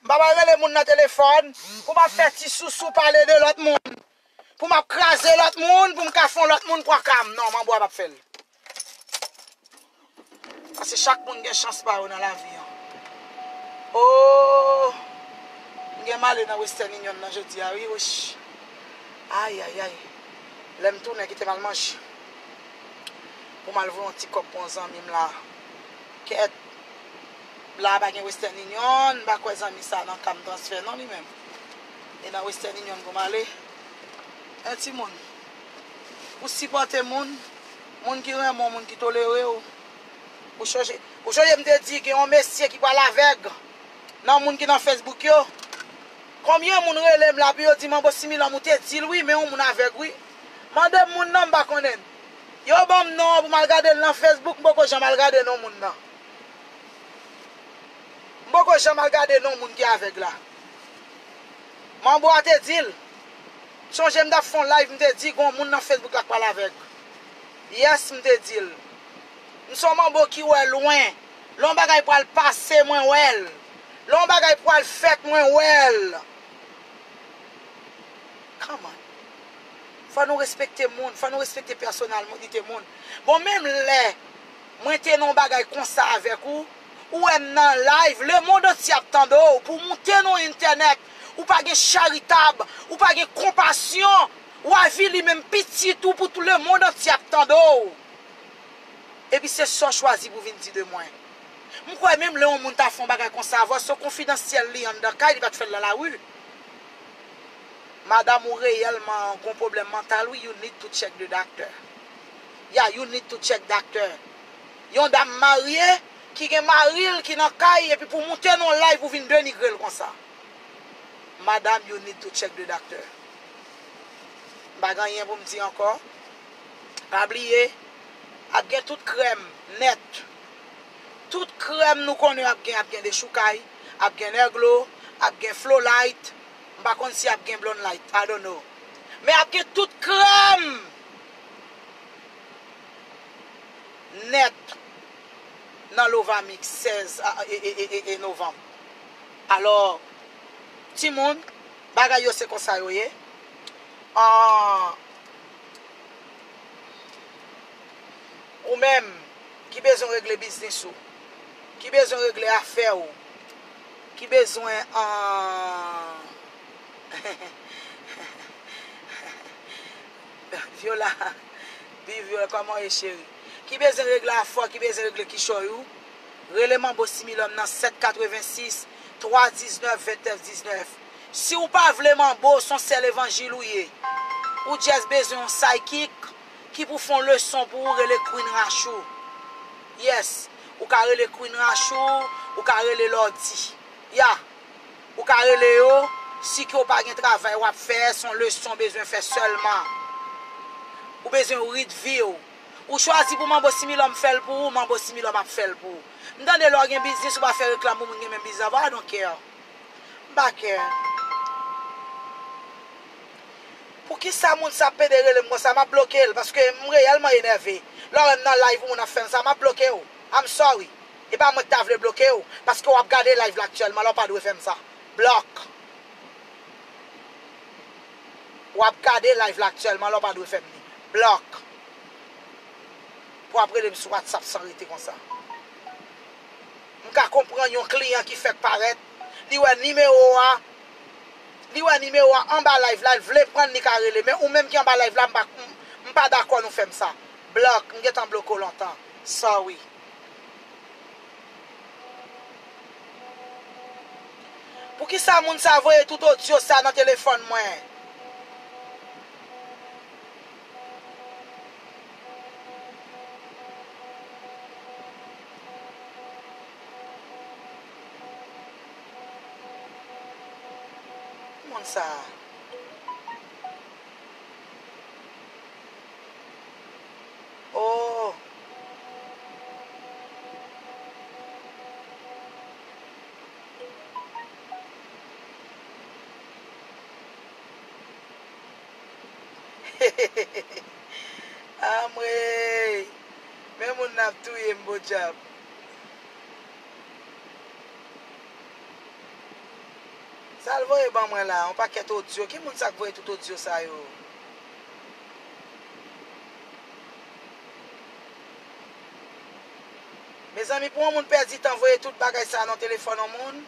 M pa pral rele moun nan telefòn pou m ap fè ti sousou, pale de lòt moun, pou m ap kraze lòt moun, pou m ka fè yon lòt moun pran ka m. Non, manbo a p ap fè l. Paske chak moun gen chans pa yo nan lavi an. Oh, m gen m ale nan Western Union nan jodi a, wi, wesh. Ay, ay, ay. Lè m tounen, kite m al manje. Pou m al voye yon ti kòb pou yon zanmi m la. Kèt. La pa gen Western Union, m pa kwè zanmi sa nan ka m transfè non li menm. E nan Western Union pou m ale. En timoun. Ou sipòte moun, moun ki renmen w, moun ki tolere w. Ou chonje, ou chonje m te di gen yon mesye ki pral avèg nan moun ki nan Facebook yo. Konbyen moun rele m la pou yo di m, "Manbo Similòm, ou te di l wi, men yon moun avèg wi." Mande m moun nan, m pa konnen l. Yo ban m non an pou m al gade l nan Facebook, m poko janm al gade non moun nan. M poko janm al gade non moun ki avèg la. Manbo a te di l. Sonje m t ap fè yon live, m te di gon moun nan Facebook la k pral avèg. Yes, m te di l. M se yon manbo ki wè lwen. Lè yon bagay pral pase, mwen wè l. Lè yon bagay pral fèt, mwen wè l. Come on. Fò nou respekte moun, fò nou respekte pèsonalite moun. Bon, menm lè mwen te nan yon bagay konsa avèk ou, ou wè m nan live, lemonn antye ap tande w, pou w moute nan entènèt, ou pa gen charitab, ou pa gen konpasyon, ou avili menm pitit ou pou tout lemonn antye ap tande w. Epi se sa w chwazi pou vin di de mwen. M kwè menm lè yon moun ta fè yon bagay konsa avè w, se konfidansyèl li anndan kay, li pa t fè l nan lari. Madanm ou reyèlman gon pwoblèm mantal wi, you need to check the doctor. Yeah, you need to check doctor. Yon dam marye ki gen mari l ki nan kay epi pou moute nan live pou vin denigre l konsa. Madam, you need to check the doctor. M pa gen anyen pou m di ankò. Pa bliye, ap gen tout krèm nèt. Tout krèm nou konnen ap gen, ap gen dechoukay, ap gen nèglo, ap gen flolite. M pa konn si ap gen blonde light, I don't know. Men ap gen tout krèm nèt nan Lovamix sèz a, e, e, e, e, e novanm. Alò, timoun, bagay yo se konsa yo ye. An, ou menm ki bezwen regle biznis ou, ki bezwen regle afè w, ki bezwen, an, Viola, bi Viola, kòman w ye, cheri? Ki bezwen regle afè w, ki bezwen regle kichòy ou, rele Manbo Similòm nan sèt katrevensis, twa diznèf, vennèf diznèf. Si w pa vle Manbo, se yon sèl evanjil ou ye. Ou just bezwen yon psychic ki pou fè yon leson pou ou, rele Queen Rachou. Yes, ou ka rele Queen Rachou, ou ka rele Lordy. Ya. Ou ka rele yo, Si ke w pa gen travay w ap fè, se yon leson w bezwen fè sèlman. Ou bezwen rit vi w. Ou chwazi pou manbo similòm fè l pou ou, manbo similòm ap fè l pou ou. M tande lè w gen biznis, ou pa fè reklam pou moun gen menm biznis avè w, I don't care. M pa care. Poukisa moun sa pede rele m konsa? M ap bloke l, paske m reyèlman enève. Lè w wè m nan live, yon moun ap fè m sa, m ap bloke w. I'm sorry. E pa mwen ki ta vle bloke w, paske w ap gade live la aktyèlman, lè w pa dwe fè m sa. Blòk. W ap gade live la aktyèlman, lè w pa dwe fè m li. Blòk. Pou w ap rele m sou WhatsApp san rete konsa. M ka konprann yon kliyan ki fèk parèt, li wè nimewo a, li wè nimewo a anba live la, l vle pran l, li ka rele. Men ou menm ki anba live la, m pa, m, m pa dakò nou fè m sa. Blòk, m gentan bloke w lontan. Sorry. Poukisa moun sa voye tout odyo sa nan telefòn mwen? Moun sa. Oh. Anmwey! Men moun nan ap touye m, podyab. Sa l voye ban mwen la, yon pakèt odyo. Ki moun sa k voye tout odyo sa yo? Mezanmi, pou yon moun pèdi tan voye tout bagay sa nan telefòn yon moun?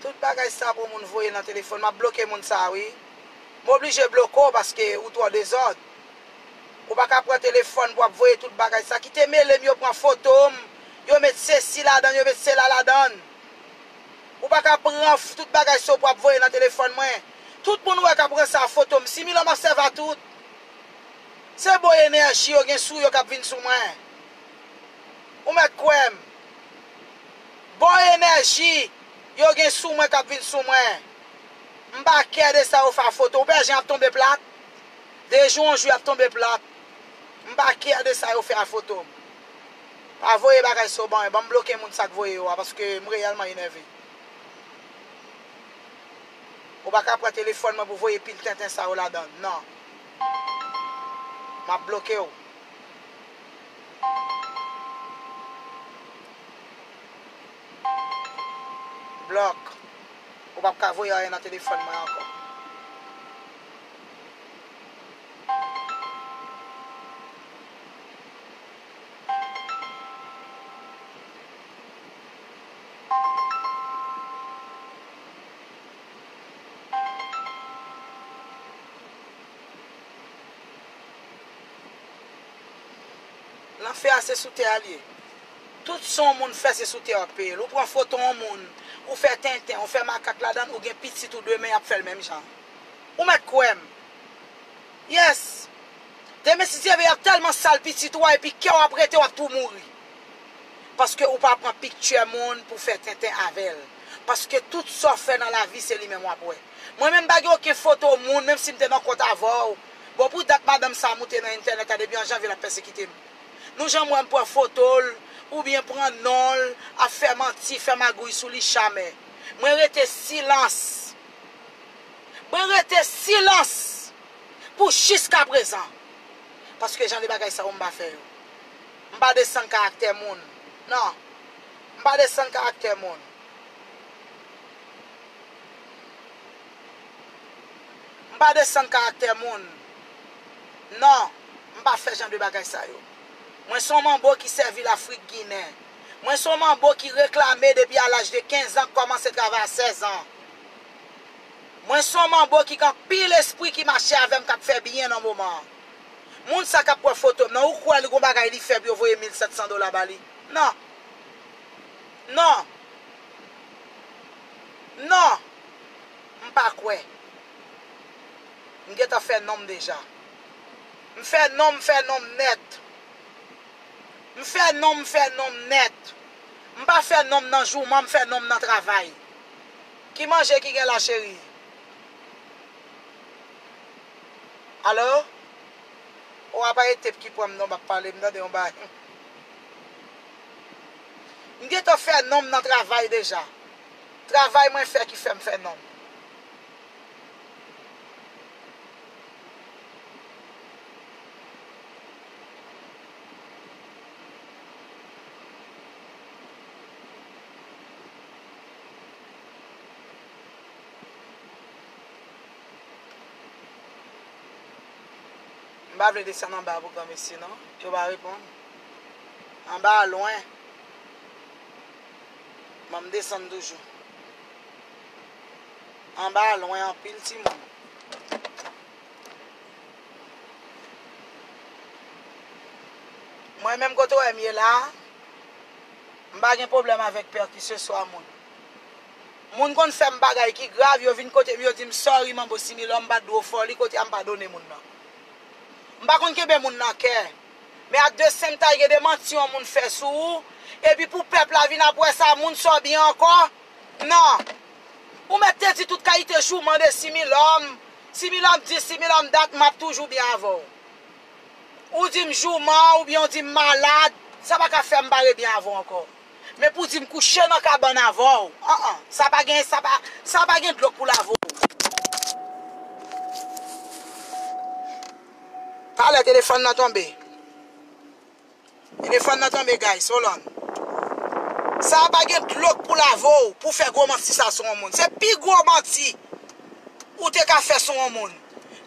Tout bagay sa pou moun voye nan telefòn, m ap bloke moun sa wi. M oblije bloke w paske ou twò dezòd. Ou pa ka pran telefòn pou w ap voye tout bagay sa. Kite mele m, yo pran foto m, yo met sesi ladan, yo met sela ladan. Ou pa ka pran f-, tout bagay sa w pou w ap voye nan telefòn mwen. Tout moun wè k ap ranse a foto m. Similòm ap sèvi a tout. Se bo enèji yo gen sou yo k ap vin sou mwen. Ou mèt kwè m. Bo enèji yo gen sou mwen k ap vin sou mwen. M pa kè de sa yo fè a foto. Ou pè jan ap tonbe plat. De jou an jou y ap tonbe plat. M pa kè de sa yo fè a foto m. Pa voye bagay sa yo ban mwen. Ban m bloke moun sa k voye yo a, paske m reyèlman enève. Ou pa ka pran telefòn mwen pou voye pil tenten sa yo ladan, non. M ap bloke w. Blòk. Ou p ap ka voye anyen nan telefòn mwen ankò. Lanfè a se sou tè a l ye. Tout sa yon moun fè, se sou tè a w ap peye l. Ou pran foto yon moun, ou fè tenten, ou fè makak ladan l, ou gen pitit ou demen, y ap fè l menm jan. Ou mèt kwè m. Yes. Demen, si Dye vle, y ap tèlman sal pitit ou a, epi kè w ap rete, w ap tou mouri. Paske ou pa pran pikti moun pou fè tenten avè l. Paske tout sa w fè nan lavi, se li menm w ap wè. Mwen menm, m pa gen okenn foto moun, menm si m te nan kont avè w. Bon, pou dat madanm sa a moute nan entènèt la, depi an janvye, l ap pèsekite m. Nou janm wè m pran foto l, oubyen pran non l, ap fè manti, fè magouy sou li, jamè. Mwen rete silans. Mwen rete silans pou jiskaprezan. Paske jan de bagay sa yo m pa fè yo. M pa desann karaktè moun. Non. M pa desann karaktè moun. M pa desann karaktè moun. Non. M pa fè jan de bagay sa yo. Mwen se yon manbo ki sèvi Lafrik Ginen. Mwen se yon manbo ki reklame depi a laj de kenz an, k kòmanse travay a sèz an. Mwen se yon manbo ki gen anpil espri ki mache avè m, k ap fè byen nan moman an. Moun sa k ap pran foto m nan, ou kwè li gon bagay li fè pou yo voye mil sèt san dola ba li? Non. Non. Non. M pa kwè. M gentan fè non m deja. M fè non m, m fè non m nèt. M fè non m, m fè non m nèt. M pa fè non m nan jouman, m fè non m nan travay. Ki manje ki gen la, cheri? Alo? Ou apa e tep ki pran m non, m ap pale, m tande yon bagay. M gentan fè non m nan travay deja. Travay mwen fè ki fè m fè non m. M pa vle desann anba pou granmesi non. Yo pa reponn. Anba a lwen. Ban m desann toujou. Anba a lwen anpil timoun. Mwen menm kote w wè m ye la, m pa gen pwoblèm avèk pè ki se swa moun. Moun konn fè m bagay ki grav, yo vin kote m, yo di m, "Sorry, manbo Similò, m pa t dwe fè w li, kote a m padone moun nan." M pa konn kenbe moun nan kè. Men at the same time, gen de manti yon moun fè sou ou, epi pou pèp la vin ap wè sa, moun sa w byen ankò? Non. Ou mèt te di tout kalite jouman de Similòm. Similòm dis, Similòm dat, m ap toujou byen avè w. Ou di m jouman, oubyen ou di m malad, sa pa ka fè m pa rebyen avè w ankò. Men pou di m kouche nan kabann avè w, an, an, sa pa gen, sa pa, sa pa gen dlo k pou lave w. Talè telefòn nan tonbe. Telefòn nan tonbe, guys, hold on. Sa pa gen dlo k pou lave w pou fè gwo manti sa sou yon moun. Se pi gwo manti ou te ka fè sou yon moun.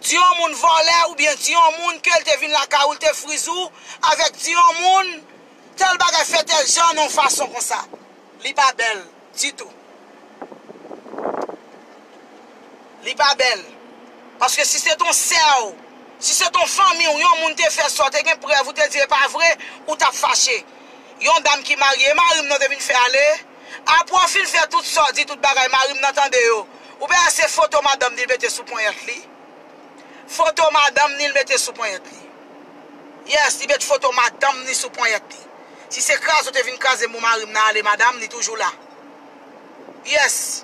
Di yon moun vòlè oubyen di yon moun ke l te vin lakay ou, l te friz ou, avèk di yon moun tèl bagay fè tèl jan nan yon fason konsa. Li pa bèl ditou. Li pa bèl. Paske si se t on sè w, si se t on fanmi w, yon moun te fè sa, w te gen prèv, ou te di e pa vre, ou t ap fache. Yon dam ki marye, e mari m nan te vin fè ale. Apre w fin fè tout sa w di, tout bagay, mari m nan tande yo. Ou pa se foto madanm li mete sou ponyèt li. Foto madanm ni l mete sou ponyèt li. Yes, li met foto madanm ni sou ponyèt li. Si se kraze w te vin kraze m pou mari m nan ale, madanm ni toujou la. Yes.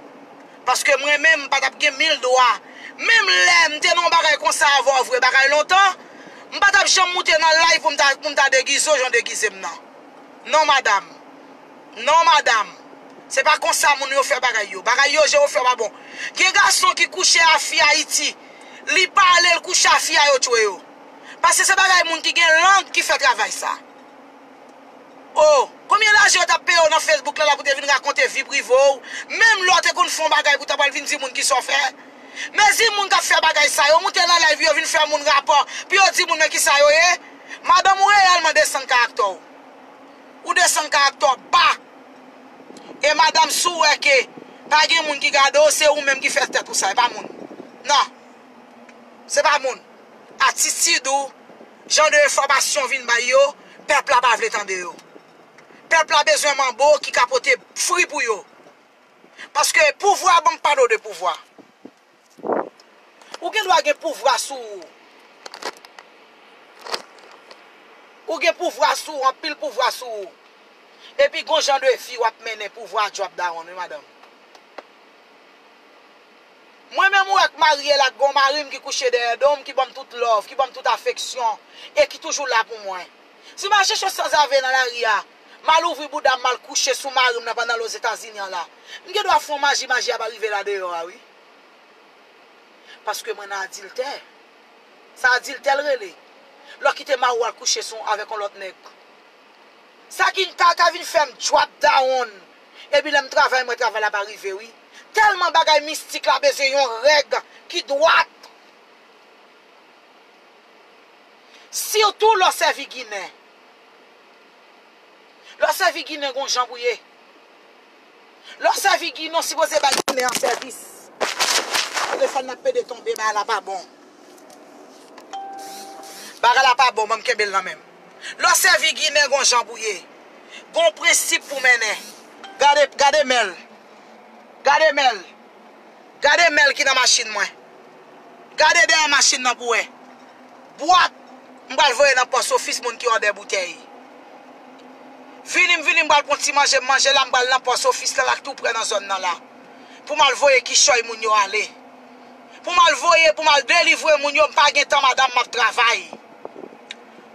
Paske mwen menm, m pa t ap gen mil dwa. Menm lè m te nan yon bagay konsa avè w vre, bagay lontan, m pa t ap janm moute nan live pou m ta, pou m ta degize w jan w degize m nan. Non, madanm. Non, madanm. Se pa konsa moun yo fè bagay yo. Bagay yo, jan yo fè pa bon. Gen gason ki kouche a fi Ayiti. Li pa ale, l kouche a fi a, yo tchwe yo. Paske se bagay moun ki gen lang ki fè travay sa. Oh, konbyen lajan yo t ap peye w nan Facebook la, la pou te vin rakonte vi prive w? Menm lè w te konn fè yon bagay pou w ta pral vin di moun kisa w fè. Mezi moun k ap fè bagay sa yo, moute nan live yo vin fè moun rapò, pou yo di moun men kisa yo ye. Madanm, ou reyèlman desann karaktè w. Ou desann karaktè w ba. E madanm, si w wè ke pa gen moun ki gade w, se ou menm ki fè tèt ou sa, e pa moun. Non. Se pa moun. Atitid ou, jan de enfòmasyon w vin bay yo, pèp la pa vle tande yo. Pèp la bezwen manbo ki ka pote fri pou yo. Paske pouvwa, ban m pale w de pouvwa. Ou gen dwa gen pouvwa sou ou. Ou gen pouvwa sou ou, anpil pouvwa sou ou. Epi gon jan de vi w ap mennen, pouvwa a drop down, wi, madanm. Mwen menm ou wè k marye la, k gon mari m ki kouche dèyè do m, ki ban m tout love, ki ban m tout afeksyon, e ki toujou la pou mwen. Si m al chèche sanzave nan lari a, m al ouvri bouda m, m al kouche sou mari m nan pandan l Ozetazini an la, m gen dwa fè yon maji, maji a pa rive la deyò a, wi. Paske mwen nan adiltè. Sa adiltè l rele. Lè w kite mari w al kouche sou, avèk yon lòt nèg. Sa ki ka, ka vin fè m drop down. Epi lè m travay, mwen travay la pa rive, wi. Tèlman bagay mistik la bezwen yon règ ki dwat. Sitou lè w sèvi Ginen. Lè w sèvi Ginen, gon jan pou ye. Lè w sèvi Ginen, w sipoze bay Ginen an sèvis. Telefòn nan pede tonbe, bagay la pa bon. Bagay la pa bon, ban m kenbe l nan men m. Lè w sèvi Ginen, gon jan pou ye. Gon prensip pou mennen. Gade, gade men l. Gade men l. Gade men l ki nan machin mwen. Gade dèyè machin nan pou wè. Bwat, m pral voye nan pòs ofis moun ki òdè boutèy. Vini, m vini, m pral pran ti manje, m manje la, m pral nan pòs ofis la, la tou prè nan zòn nan la. Pou m al voye kichòy moun yo ale. Pou m al voye, pou m al delivre moun yo, m pa gen tan, madanm, m ap travay.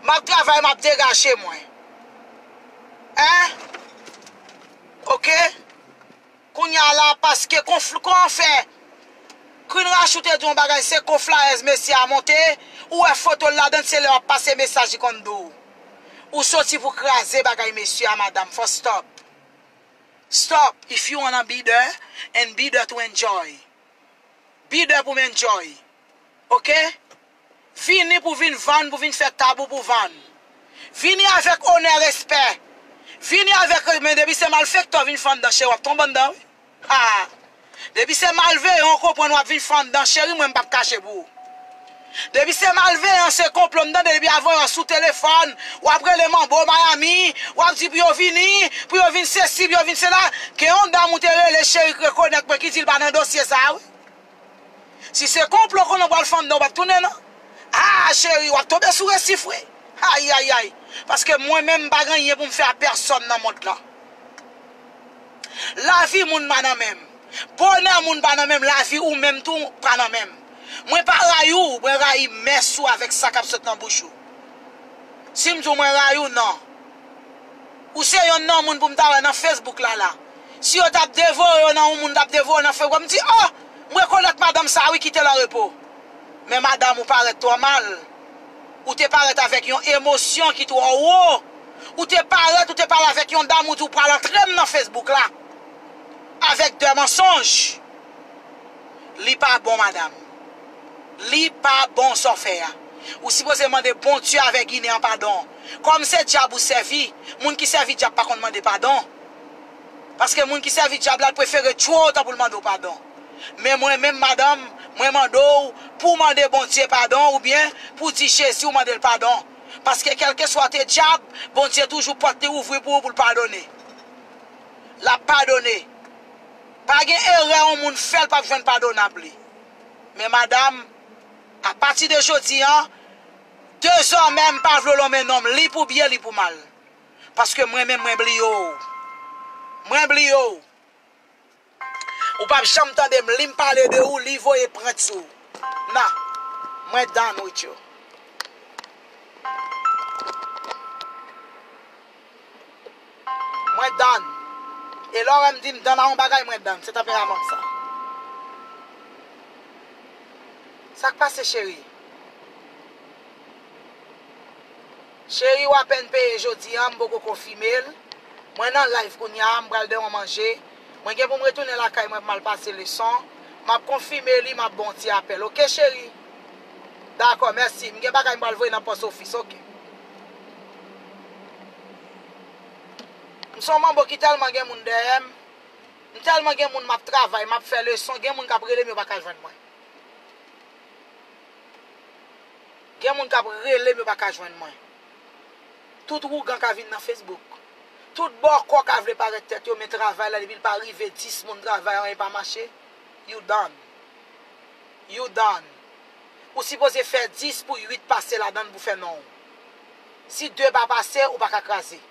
M ap travay, m ap degaje mwen. Hein? Oke? Kounye a la, paske konf-, kòman fè? Queen Rachou te di yon bagay, se konf la, èz mesye a monte, ou wè foto l ladan, se lè w ap pase mesaj li konn di w. Ou soti pou kraze bagay mesye a, madanm, fò stop. Stop, if you wanna be there, and be there to enjoy. Be there pou m enjoy. Oke? Vini pou vin vann, pou vin fè tab ou pou vann. Vini avèk onè, respè. Vini avèk, men depi se malfektè w vin fè anndan, cheri, w ap tonbe anndan, wi. Ha! Depi se malveyan, w konprann, w ap vin fè anndan, cheri, mwen m p ap kache pou ou. Depi se malveyan, se konplo, m tande depi avan yè w sou telefòn, w ap rele manbo Miami, w ap di pou yo vini, pou yo vin sesi, pou yo vin sela. Gen yon dam ou te rele, cheri, rekonèt mwen, ki di l pa nan dosye sa a, wi. Si se konplo konnen w pral fè anndan, w p ap tounen, non. Ah, cheri, w ap tonbe sou resif, wi. Ayayay. Paske mwen menm, m pa gen anyen pou m fè a pèsòn nan mond lan. Lavi moun pa nan men m. Bonè moun pa nan men m. Lavi ou menm tou pa nan men m. Mwen pa rayi w, mwen rayi mès ou avèk sa k ap sot nan bouch ou. Si m di w mwen rayi w, non. Ou se yonn nan moun pou m ta wè nan Facebook la la. Si yo t ap devore yo nan yon moun t ap devore nan Facebook, m di, oh, m rekonèt madanm sa a wi, kite l an repo. Men madanm ou parèt twò mal. Ou te parèt avèk yon emosyon ki twò wo. Ou te parèt, ou te pale avèk yon dam, ou di w pral antre m nan Facebook la. Avèk de mansonj. Li pa bon, madanm. Li pa bon sa w fè a. Ou sipoze mande Bondye avè Ginen an padon. Kòm se dyab ou sèvi, moun ki sèvi dyab pa konn mande padon. Paske moun ki sèvi dyab la, l prefere tchwe w tan pou l mande w padon. Men mwen menm, madanm, mwen mande w pou w mande Bondye padon oubyen pou w di Jezi w mande l padon. Paske kèlkeswa te dyab, Bondye toujou pòt li ouvri pou ou pou l padone. L ap padone. Pa gen erè yon moun fè l p ap jwenn padonab li. Men madanm, apati de jodi a, dezòmè m pa vle w lonmen non m, li pou byen, li pou mal. Paske mwen menm, mwen bliye w. Mwen bliye w. Ou p ap janm tande m, li m pale de ou, li voye prent sou ou. Non, mwen done with you. Mwen done. E lè w wè m di m done a yon bagay, mwen done. Se tanperaman m sa. Sa k pase, cheri? Cheri, w apèn peye jodi a, m poko konfime l. Mwen nan live kounye a, m pral deyò manje. Mwen gen pou m retounen lakay mwen pou m al pase leson. M ap konfime li, m ap ba w yon ti apèl. Oke, cheri? Dakò, mèsi. M gen bagay m pral voye nan pòs ofis, oke. M se yon manbo ki tèlman gen moun dèyè m. M tèlman gen moun m ap travay, m ap fè leson, gen moun k ap rele m, yo pa ka jwenn mwen. Gen moun k ap rele m, yo pa ka jwenn mwen. Tout wougan ka vin nan Facebook. Tout bòkò ka vle parèt tèt yo, men travay la, depi l pa rive dis moun travay, anyen pa mache, you done. You done. Ou sipoze fè dis pou uit pase ladan l pou fè non w. Si de pa pase, ou pa ka kraze.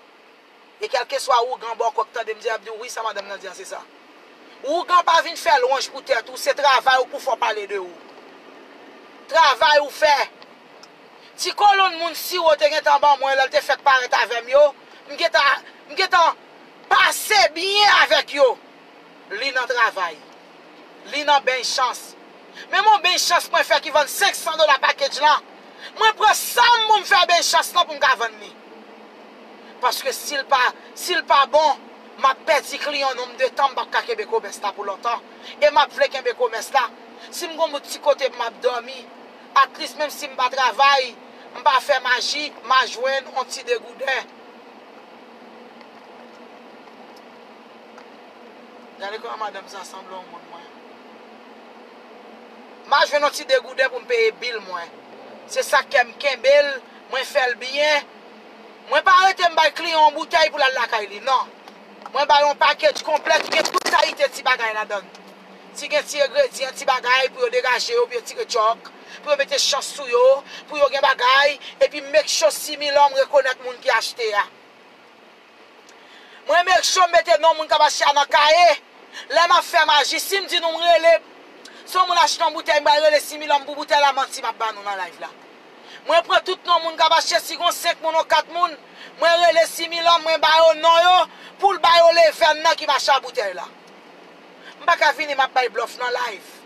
E kèlkeswa wougan bòkò k tande m di, y ap di w, wi, sa madanm nan di a, se sa. Wougan pa vin fè lwanj pou tèt ou, se travay ou pou fè w pale de ou. Travay ou fè. Ti kolonn moun siwo te gentan ban mwen, lè l te fèk parèt avè m yo, m gentan, m gentan pase byen avèk yo. Li nan travay. Li nan beny chans. Menm yon beny chans mwen fè ki vann senk san dola package lan. Mwen pran san m pou m fè beny chans lan pou m ka vann li. Paske si l pa, si l pa bon, m ap pèdi kliyan nonm de tan m p ap ka kenbe komès la pou lontan. E m ap vle kenbe komès la. Si m gon bout ti kote m ap dòmi, at least menm si m pa travay, m pa fè maji, m a jwenn yon ti degouden. Gade kòman madanm sa sanble yon moun mwen. M a jwenn yon ti degouden pou m peye bil mwen. Se sa k fè m kenbe l, mwen fè l byen. Mwen pa rete m bay kliyan yon boutèy pou l al lakay li, non. Mwen bay yon package konplè ki gen tout kalite ti bagay ladan l. Si gen ti engredyan, ti bagay pou yo degaje yo, pou yo tire tchòk, pou yo mete chans sou yo, pou yo gen bagay, epi make sure si milòm rekonèt moun ki achte a. Mwen make sure m mete non moun k ap achte a nan kaye. Lè m ap fè maji, si m di nou m rele, si yon moun achte yon boutèy, m pral rele Similòm pou boutèy la, manti m ap ba nou nan live la. Mwen pran tout non moun k ap achte, si gon senk moun ou kat moun, mwen rele Similòm, mwen ba yo non yo, pou l ba yo levèn nan ki mache a boutèy la. M pa ka vini m ap bay blòf nan live.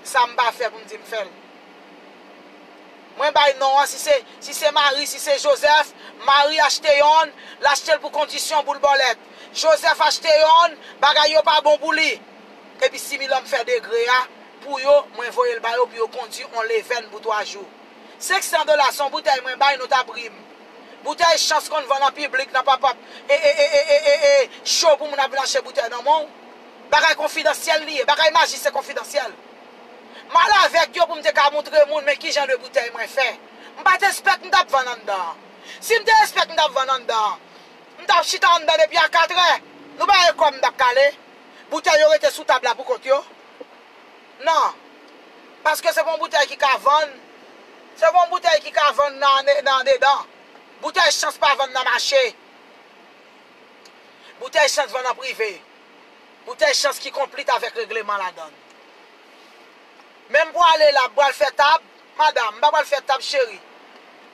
Sa m pa fè pou m di m fè l. Mwen bay non an, si se, si se Mari, si se Jozèf, Mari achte yonn, l achte l pou kondisyon boul bòlèt. Jozèf achte yonn, bagay yo pa bon pou li. Epi Similòm fè degre a pou yo, mwen voye l ba yo pou yo kondui on levèn pou twa jou. Senk san dola se yon boutèy mwen bay nou t ap ri m. Boutèy chans konn vann an piblik nan papap e, e, e, e, e, e, e, cho pou moun ap vin achte boutèy nan men w. Bagay konfidansyèl li ye, bagay maji se konfidansyèl. M al avèk yo pou m te ka montre moun men ki jan de boutèy mwen fè. M pa t espèk m t ap vann anndan an. Si m te espèk m t ap vann anndan an, m t ap chita anndan depi a katrè. Nou pa wè kòm m t ap kale? Boutèy yo rete sou tab la pou kont yo? Non. Paske se pa yon boutèy ki ka vann. Se pa yon boutèy ki ka vann nan, nan andedan. Boutèy chans pa vann nan mache. Boutèy chans vann an prive. Boutèy chans ki konplit avèk regleman ladan l. Men m pwale la, m pral fè tab, madanm, m pa pral fè tab cheri.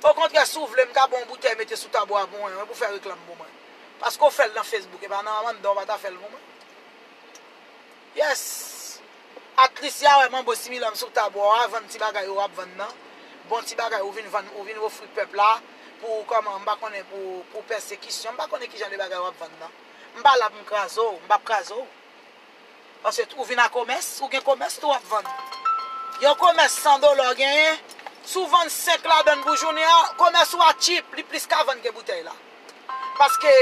Okontrè, si w vle, m ka ba w yon boutèy mete sou tab ou a pou mwen, mwen pou fè reklam pou mwen. Paske w fè l nan Facebook, e pa nan anndan w pa ta fè l pou mwen. Yes. At least y a wè manbo Similòm sou tab ou a, vann ti bagay ou ap vann nan. Bon ti bagay ou vin vann, ou vin ofri pèp la pou kòman, m pa konnen pou, pou pèsekisyon, m pa konnen ki jan de bagay w ap vann nan. M pa la pou m kraze w, m p ap kraze w. Paske ou vin a komès, ou gen komès tou w ap vann. Yon komès san dola w genyen, si w vann senk ladan l pou jounen an, komès ou a cheap, li plis ka vann ke boutèy la. Paske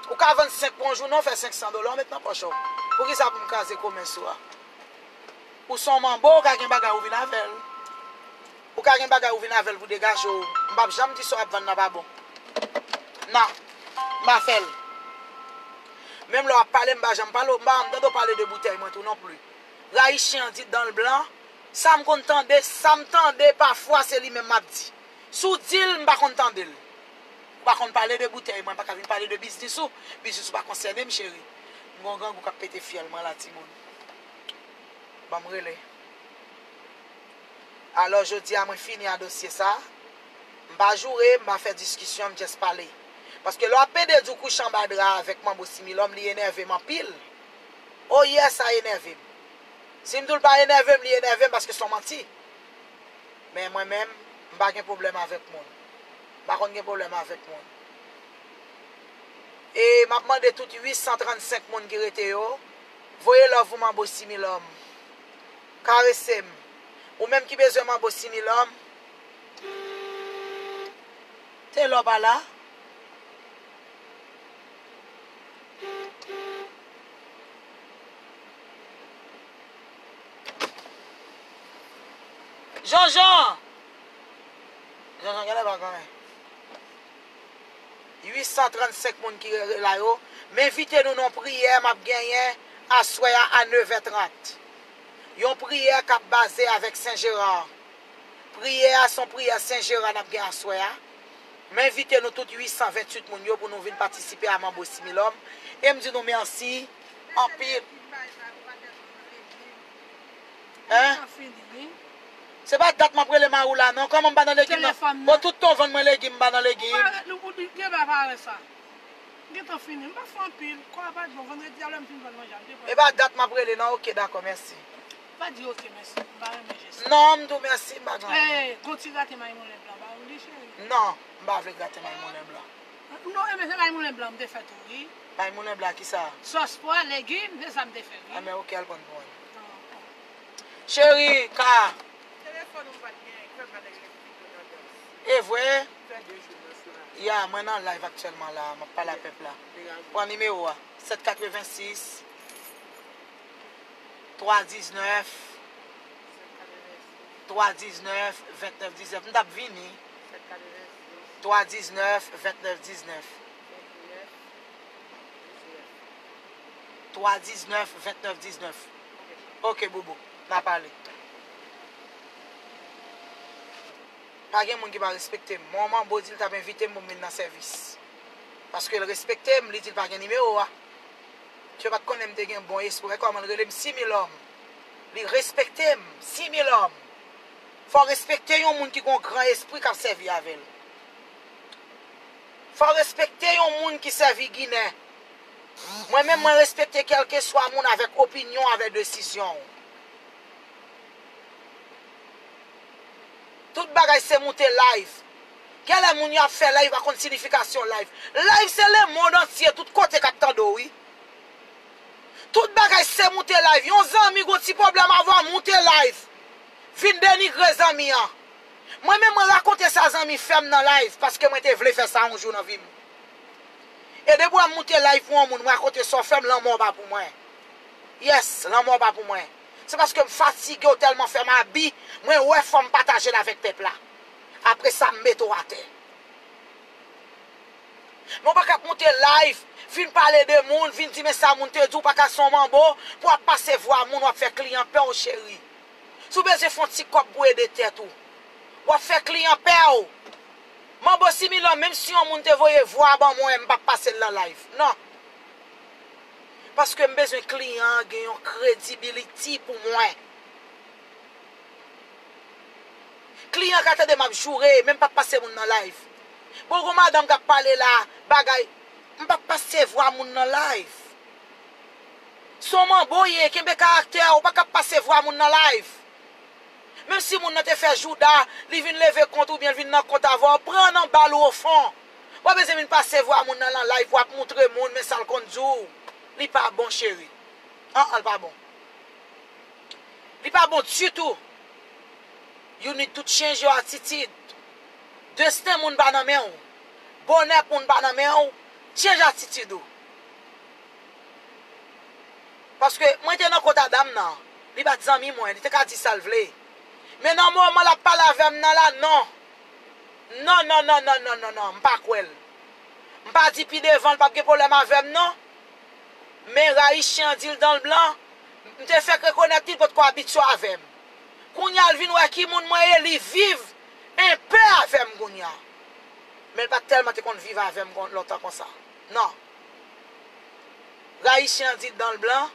ou ka vann senk pou yon jounen, w fè senk san dola, w met nan pòch ou. Poukisa pou m kraze komès ou a? Ou se yon manbo, ou ka gen bagay ou vin avè l. Ou ka gen bagay ou vin avè l pou degaje w. M p ap janm di sa w ap vann nan pa bon. Non. M pa fè l. Menm lè w ap pale, m pa janm pale w, m pa janm tande w pale de boutèy mwen tou non plis. Rayi chen an di dan l blan. Sa m konn tande, sa m tande pafwa se li menm m ap di. Si w di l, m pa konn tande l. Ou pa konn pale de boutèy mwen, m pa ka vin pale de biznis ou. Biznis ou pa konsène m, cheri. M gen yon grangou k ap pete fyèl mwen la, timoun. Ban m rele. Alò, jodi a, mwen fini a dosye sa. M pa joure, m pa fè diskisyon, m just pale. Paske lè w ap pede di w kouche anba dra avèk manbo Similòm, li enève m anpil. Oh yes, sa enève m. Si m di w l pa enève m, li enève m paske se yon manti. Men mwen menm, m pa gen pwoblèm avèk moun. M pa konn gen pwoblèm avèk moun. E m ap mande tout uit san trannsenk moun ki rete yo, voye love pou manbo Similòm. Karese m. Ou menm ki bezwen manbo Similòm, te lè w pa la. Janjan! Janjan genlè pa gen anyen. Uit san trannsenk moun ki la yo, m envite nou nan yon priyè m ap genyen aswè a a nevè trant. Yon priyè k ap baze avèk Sen Jera. Priyè a se yon priyè Sen Jera n ap gen aswè a. M envite nou tout uit san venntuit moun yo pou nou vin patisipe a manbo Similòm. E m di nou mèsi anpil. Hein? Se pa dat m ap rele Maroula non. Kòman m pa nan legim nan? Telefòn nan. Bon, tout tan w vann mwen legim, m pa nan legim. Ou pa, ou, ou, ou gen pa pare sa. M gentan fini. M pa fè anpil. Kò a pa t bon. Vandredi a lè m fin vann manje a, m te pran. E pa dat m ap rele non. Ok, dakò, mèsi. Pa di ok, mèsi. M pa renmen jès. Non, m di w mèsi, m pa gen anyen. Eh, gon ti graten may moulen blan ba ou li, cheri. Non, m pa vle graten may moulen blan. Non, enben se may moulen blan m te fè tou, wi. May moulen blan kisa? Sòs pwa, legim, se sa m te fè, wi. Enben ok, al pran pou mwen. Cheri, ka. Telefòn ou pa t gen, fè m pa t gen pito nan dans. E vre? Fè de jou dans la. Ya, mwen nan live aktyèlman la, m ap pale a pèp la. Pran nimewo a, sèt katrevensis, twa diznèf, twa diznèf, vennèf diznèf. M t ap vini. Twa diznèf, vennèf diznèf. Twa diznèf, vennèf diznèf. Ok, boubou. N a pale. Pa gen moun ki pa respekte m. Mwen, manbo di l t ap envite m pou m vin nan sèvis. Paske l respekte m, li di l pa gen nimewo a. Misye pa t konnen m te gen bon espri. Wè kòman l rele m Similòm. Li respekte m, Similòm. Fò w respekte yon moun ki gen yon gran espri k ap sèvi avè l. Fò w respekte yon moun ki sèvi Ginen. Mwen menm, mwen respekte kèlkeswa moun avèk opinyon, avèk desizyon w. Tout bagay se moute live. Genlè moun yo ap fè live, yo pa konn sinifikasyon live. Live se lemonn antye, tout kote k ap tande w, wi. Tout bagay se moute live. Yon zanmi gon ti pwoblèm avè w, moute live. Vin denigre zanmi an. Mwen menm, mwen rakonte sa zanmi fè m nan live, paske mwen te vle fè sa yon jou nan vi m. E depi w ap moute live pou yon moun, mwen rakonte sa w fè m, lanmò w pa pou mwen. Yes, lanmò w pa pou mwen. Se paske m fatige, w tèlman fè m abi, mwen wè fò m pataje l avèk pèp la. Apre sa, m mete w atè. Men w pa ka ap moute live, vin pale de moun, vin di men sa moun te di w, pa ka se yon manbo, pou w ap pase vwa moun, w ap fè kliyan pè w, cheri. Si w bezwen fè yon ti kòb pou ede tèt ou, w ap fè kliyan pè w. Manbo Similòm, menm si yon moun te voye vwa ban mwen, m p ap pase l nan live. Non. Paske m bezwen kliyan an gen yon credibility pou mwen. Kliyan ka tande m ap joure, men m p ap pase moun nan live. Bon, gon madanm k ap pale la, bagay, m p ap pase vwa moun nan live. Se yon manbo w ye, kenbe karaktè w, ou pa ka ap pase vwa moun nan live. Menm si moun nan te fè jouda, li vin leve kont ou byen l vin nan kont avè w, pran nan bal ou ofon. W pa bezwen vin pase vwa moun nan nan live pou w ap moutre moun men sa l konn di w. Li pa bon, cheri. An an, li pa bon. Li pa bon ditou. You need to change your attitude. Desten moun pa nan men w. Bonè moun pa nan men w. Change attitude ou. Paske mwen te nan kont a dam nan. Li pa t zanmi mwen. Li te ka di sa l vle. Men nan moman l ap pale avè m nan la, non. Non, non, non, non, non, non, non. M pa kwè l. M pa di pi devan l p ap gen pwoblèm avè m, non. Men rayi chen an di l dan l blan. M te fèk rekonèt li, l potko abitye avè m. Kounye a, l vin wè ki moun mwen ye, li viv enpe avè m kounye a. Men l pa t tèlman te konn viv avè m kon-, lontan konsa. Non. Rayi chen an di l dan l blan.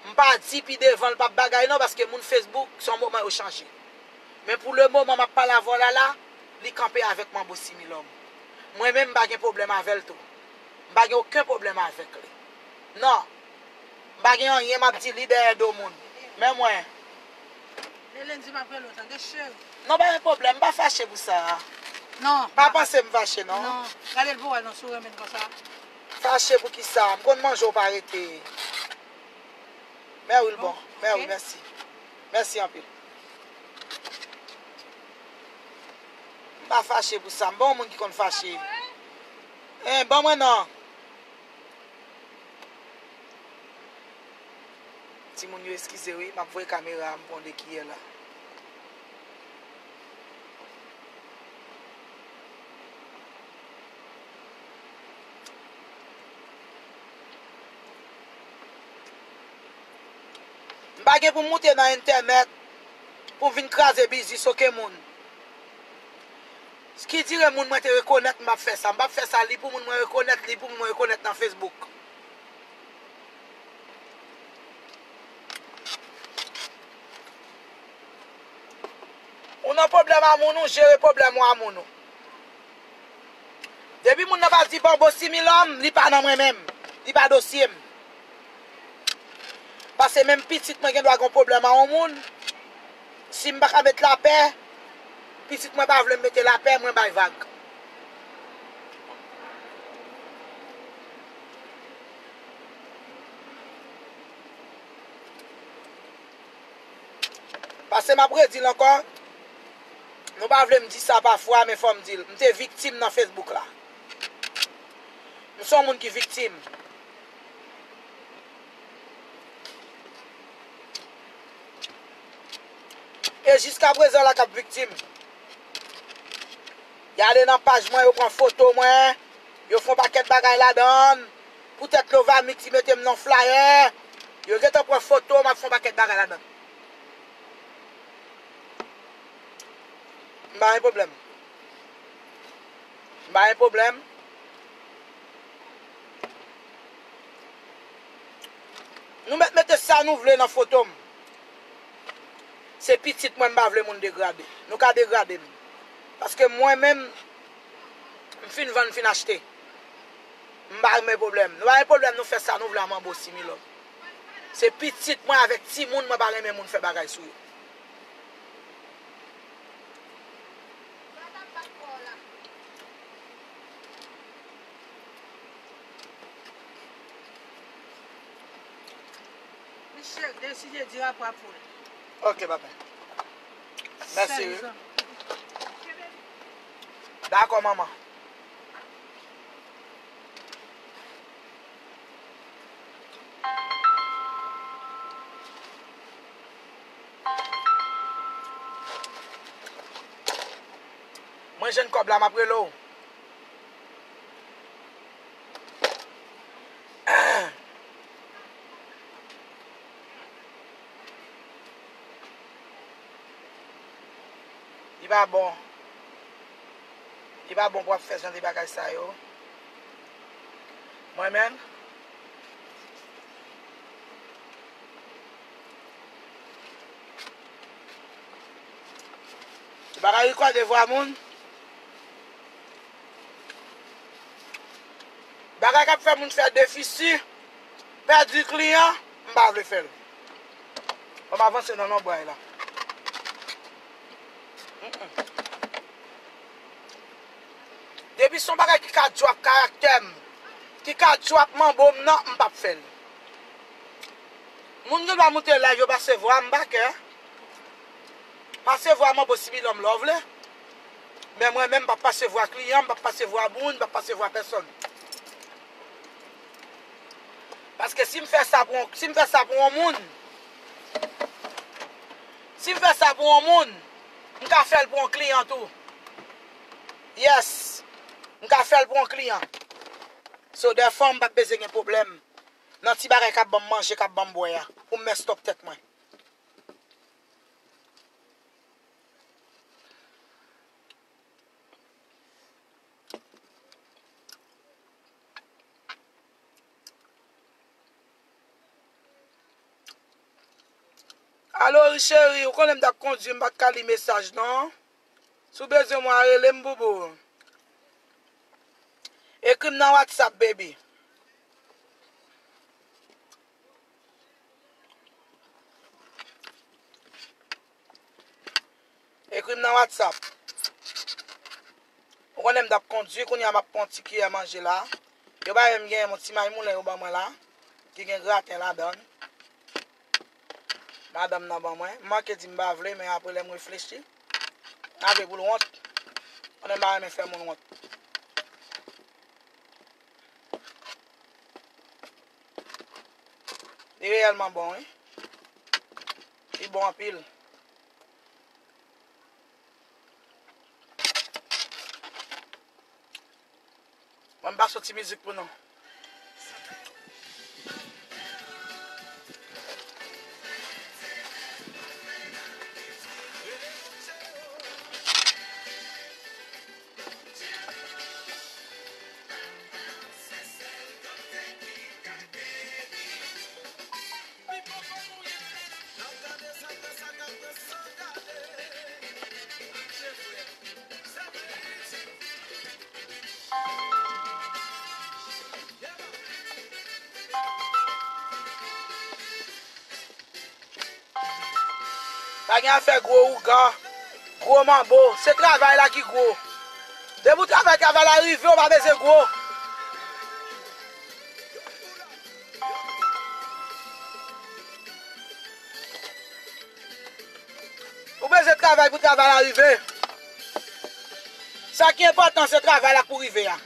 M pa di pi devan l p ap bagay non, paske moun Facebook, se yon moman yo chanje. Men pou le moman m ap pale avè w la la, li kanpe avèk manbo Similòm. Mwen menm, m pa gen pwoblèm avè l tou. M pa gen okenn pwoblèm avèk li. Non. M pa gen anyen m ap di li dèyè do moun. Men mwen. Lè lendi m ap rele w tande, cheri. Non, pa gen pwoblèm, m pa fache pou sa. Non. Pa panse m fache, non. Non. Gade l pou wè non, si w renmen l konsa. Fache pou kisa? M konn manje w pa rete. Mèwi l bon. Bon, mèwi, ok. Mèsi. Mèsi anpil. M pa fache pou sa. M pa yon moun ki konn fache. Hein, ban mwen non. Timoun yo eskize wi, m ap voye kamera a, m pran de kiyè la. M pa gen pou m moute nan entènèt pou m vin kraze biznis okenn moun. Ki dire moun mwen te rekonèt m ap fè sa. M p ap fè sa li pou moun mwen rekonèt, li pou moun mwen rekonèt nan Facebook. Ou nan pwoblèm a moun ou, jere pwoblèm ou a moun ou. Depi moun nan pa di manbo Similòm, li pa nan mwen menm. Li pa dosye m. Paske menm pitit mwen gen dwa gen yon pwoblèm a yon moun. Si m pa ka met lapè, pitit mwen pa vle m mete lapè, mwen bay vag. Paske m ap redi l ankò, nou pa vle m di sa pafwa, men fò m di l. M te viktim nan Facebook la. M se yon moun ki viktim. E jiskaprezan la k ap viktim. Y ale nan paj mwen, yo pran foto mwen, yo fè yon pakèt bagay ladan l. Poutèt Lovamix ki mete m nan flyer, yo gentan pran foto m ap fè yon pakèt bagay ladan l. M pa gen pwoblèm. M pa gen pwoblèm. Nou mèt mete sa nou vle nan foto m. Se pitit mwen, m pa vle moun degrade. Nou ka degrade m. Paske mwen menm, m fin vann, m fin achte. M pa renmen pwoblèm. Nou pa gen pwoblèm, nou fè sa nou vle a manbo Similòm. Se pitit mwen avèk timoun, mwen pa renmen moun fè bagay sou yo. Misye deside di rapò a pou li. Ok, papa. Mèsi, wi. Dakò, manman. Mwen jwenn kòb la, m ap rele w. Li pa bon. Li pa bon pou w ap fè jan de bagay sa yo. Mwen menm, li pa ka rekòde vwa moun. Bagay k ap fè moun fè defisi, pèdi kliyan, m pa vle fè l. Fò m avanse nan non bway la. Mm-mm. Depi se yon bagay ki ka drop karaktè m, ki ka drop manbo m nan, m p ap fè l. Moun gen dwa moute live yo pase vwa m, m pa kè. Pase vwa manbo Similòm lè w vle. Men mwen menm, m p ap pase vwa kliyan, m p ap pase vwa moun, m p ap pase vwa pèsonn. Paske si m fè sa pou, si m fè sa pou yon moun, si m fè sa pou yon moun, m ka fè l pou yon kliyan tou. Yes, m ka fè l pou yon kliyan. So, dèfwa m p ap bezwen gen pwoblèm nan ti bagay k ap ban m manje, k ap ban m bwè a, pou m mès twòp tèt mwen. Alo, wi cheri, ou konnen m t ap kondui, m pa t ka li mesaj, non. Si w bezwen mwen, rele m, boubou. Ekri m nan WhatsApp, baby. Ekri m nan WhatsApp. Ou konnen m t ap kondui, kounye a m ap pran yon ti kiyè manje la. Yo bay m gen yon ti may moulen yo ban mwen la, ki gen graten ladan l. Madanm nan ban mwen. M manke di m pa vle, men apre lè m reflechi, m ap vle pou l wont. Konnen m pa renmen fè moun wont. Li reyèlman bon, wi. Li bon anpil. Mwen, m pa soti mizik pou nou. Pa gen afè gwo ougan, gwo manbo. Se travay la ki gwo. Depi w travay, travay la rive, w pa bezwen gwo. Ou bezwen travay pou travay la rive. Sa ki enpòtan, se travay la pou rive a.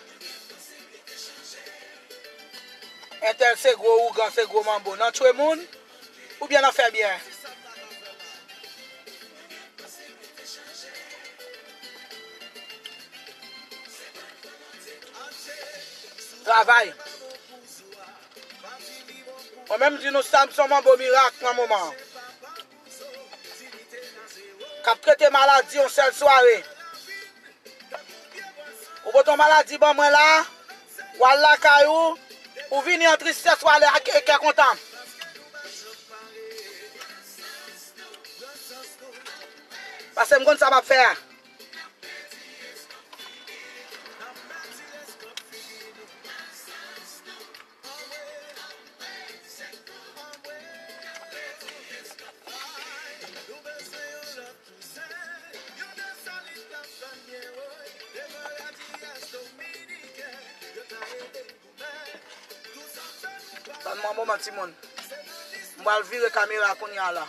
Entèl se gwo ougan, se gwo manbo. Nan tchwe moun, oubyen nan fè byen? Travay. Mwen menm di nou sa, m se yon manbo mirak nan moman an. K ap trete maladi yon sèl sware. Ou pote yon maladi ban mwen la, w al lakay ou, ou vini an tristès, w ale ak kè kontan. Paske m konn sa m ap fè a. Tann mwen yon moman, timoun. M pral vire kamera kounye a la.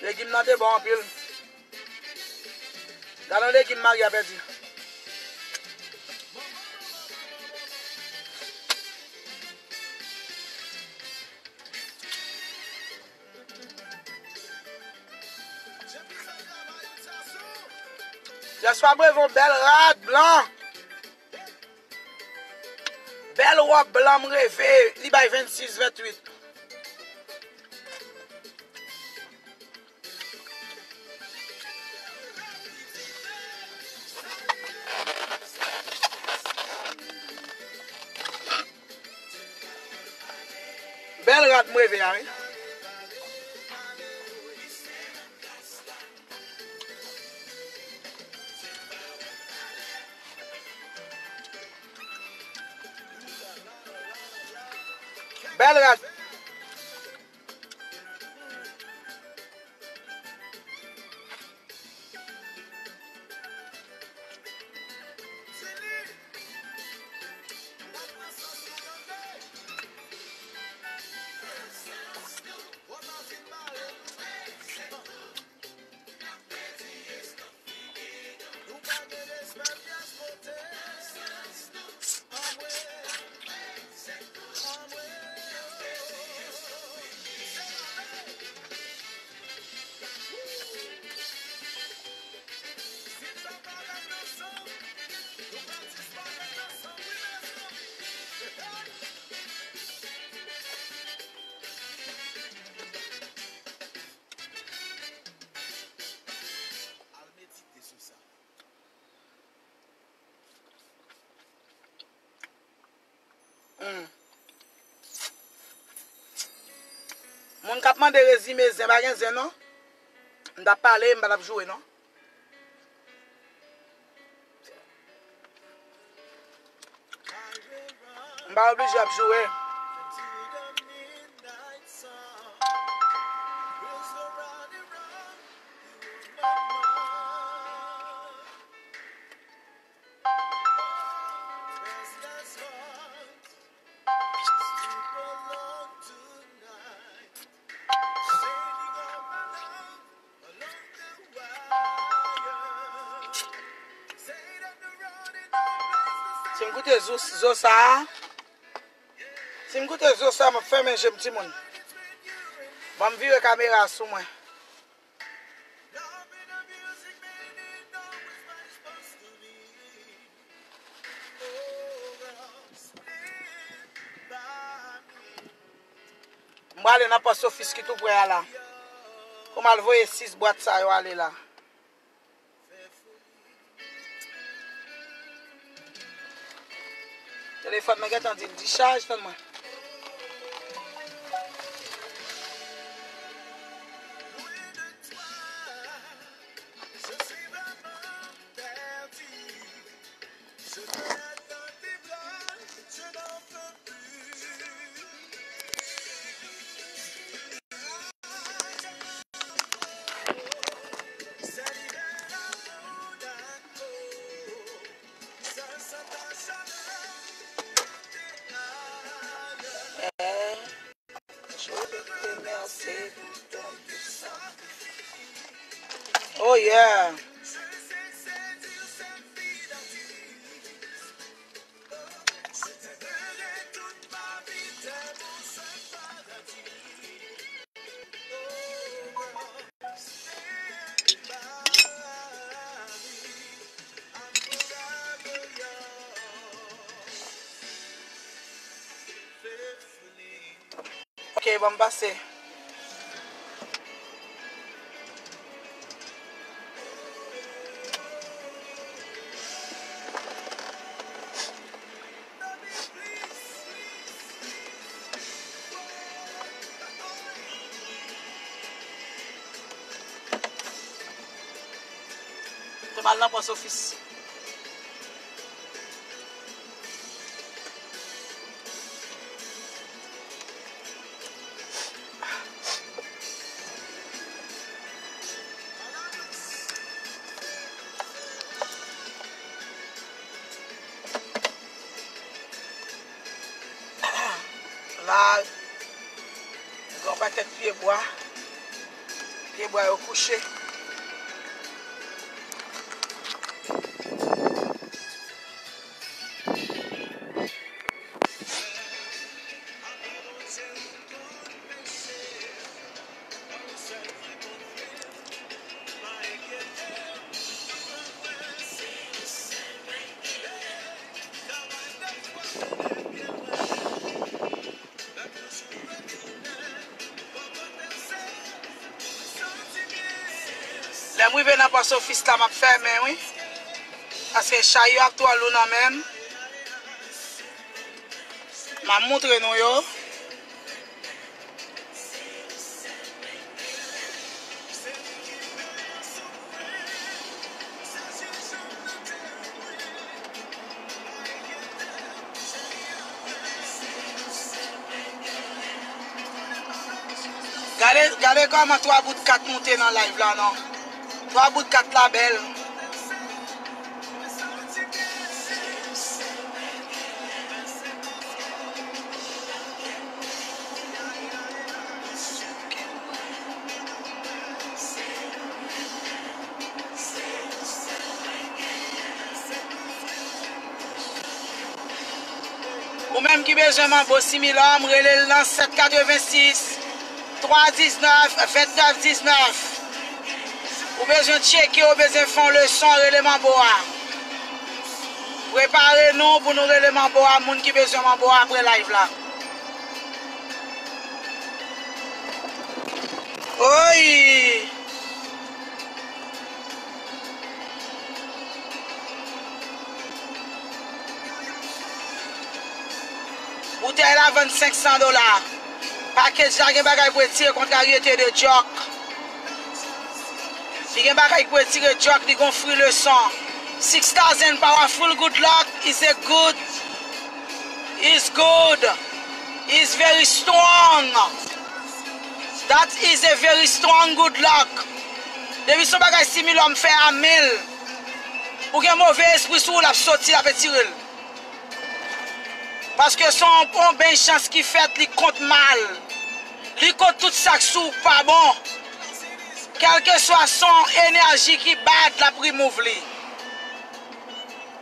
Legim nan te bon anpil. Gade yon legim Maria pèdi. Jaswa Brevo, bèl rad blan. Bèl wòb blan m reve, li bay vennsis, venntuit. Bèl rad m reve a, wi. Bèl rad. Hmm. Moun k ap mande rezime zen, pa gen zen non. M t ap pale, m pa t ap joure non. M pa oblije ap joure. Si m koute zo, zo sa a, si m koute zo sa a, m ap fèmen je m, timoun. Ban m vire kamera a sou mwen. M prale nan pòs ofis ki tou prè a la. Pou m al voye sis bwat sa yo ale la. Telefòn mwen gentan di l dichaj, tann mwen. Oh yeah. Ok, ban m pase. Te m al nan pòs ofis. La, gen yon pakèt pyebwa. Pyebwa yo kouche. Lè m rive nan pòs ofis la, m ap fèmen, wi. Paske chay yo ap twò lou nan men m. M ap moutre nou yo. Gade, gade kòman twa bout kat moute nan live la, non. Twa bout kat la bèl. Ou menm ki bezwen manbo Similòm, rele l nan sèt katrevensis, twa diznèf, vennèf diznèf. Ou bezwen tcheke, ou bezwen fè yon leson, rele manbo a. Prepare nou pou nou rele manbo a, moun ki bezwen manbo a apre live la. Oy! Boutèy la vann senk san dola. Package la gen bagay pou etire kontraryete de djòk. Li gen bagay pou etire djòk, li gon free leson. Six thousand powerful good luck is a good, is good, is very strong. That is a very strong good luck. Depi son bagay Similòm fè a men l, ou gen move espri sou ou, l ap soti, l ap etire l. Paske se yon, yon beny chans ki fèt, li kont mal. Li kont tout sa k sou ou k pa bon. Kèlkeswa son enèji ki bad, l ap remove li.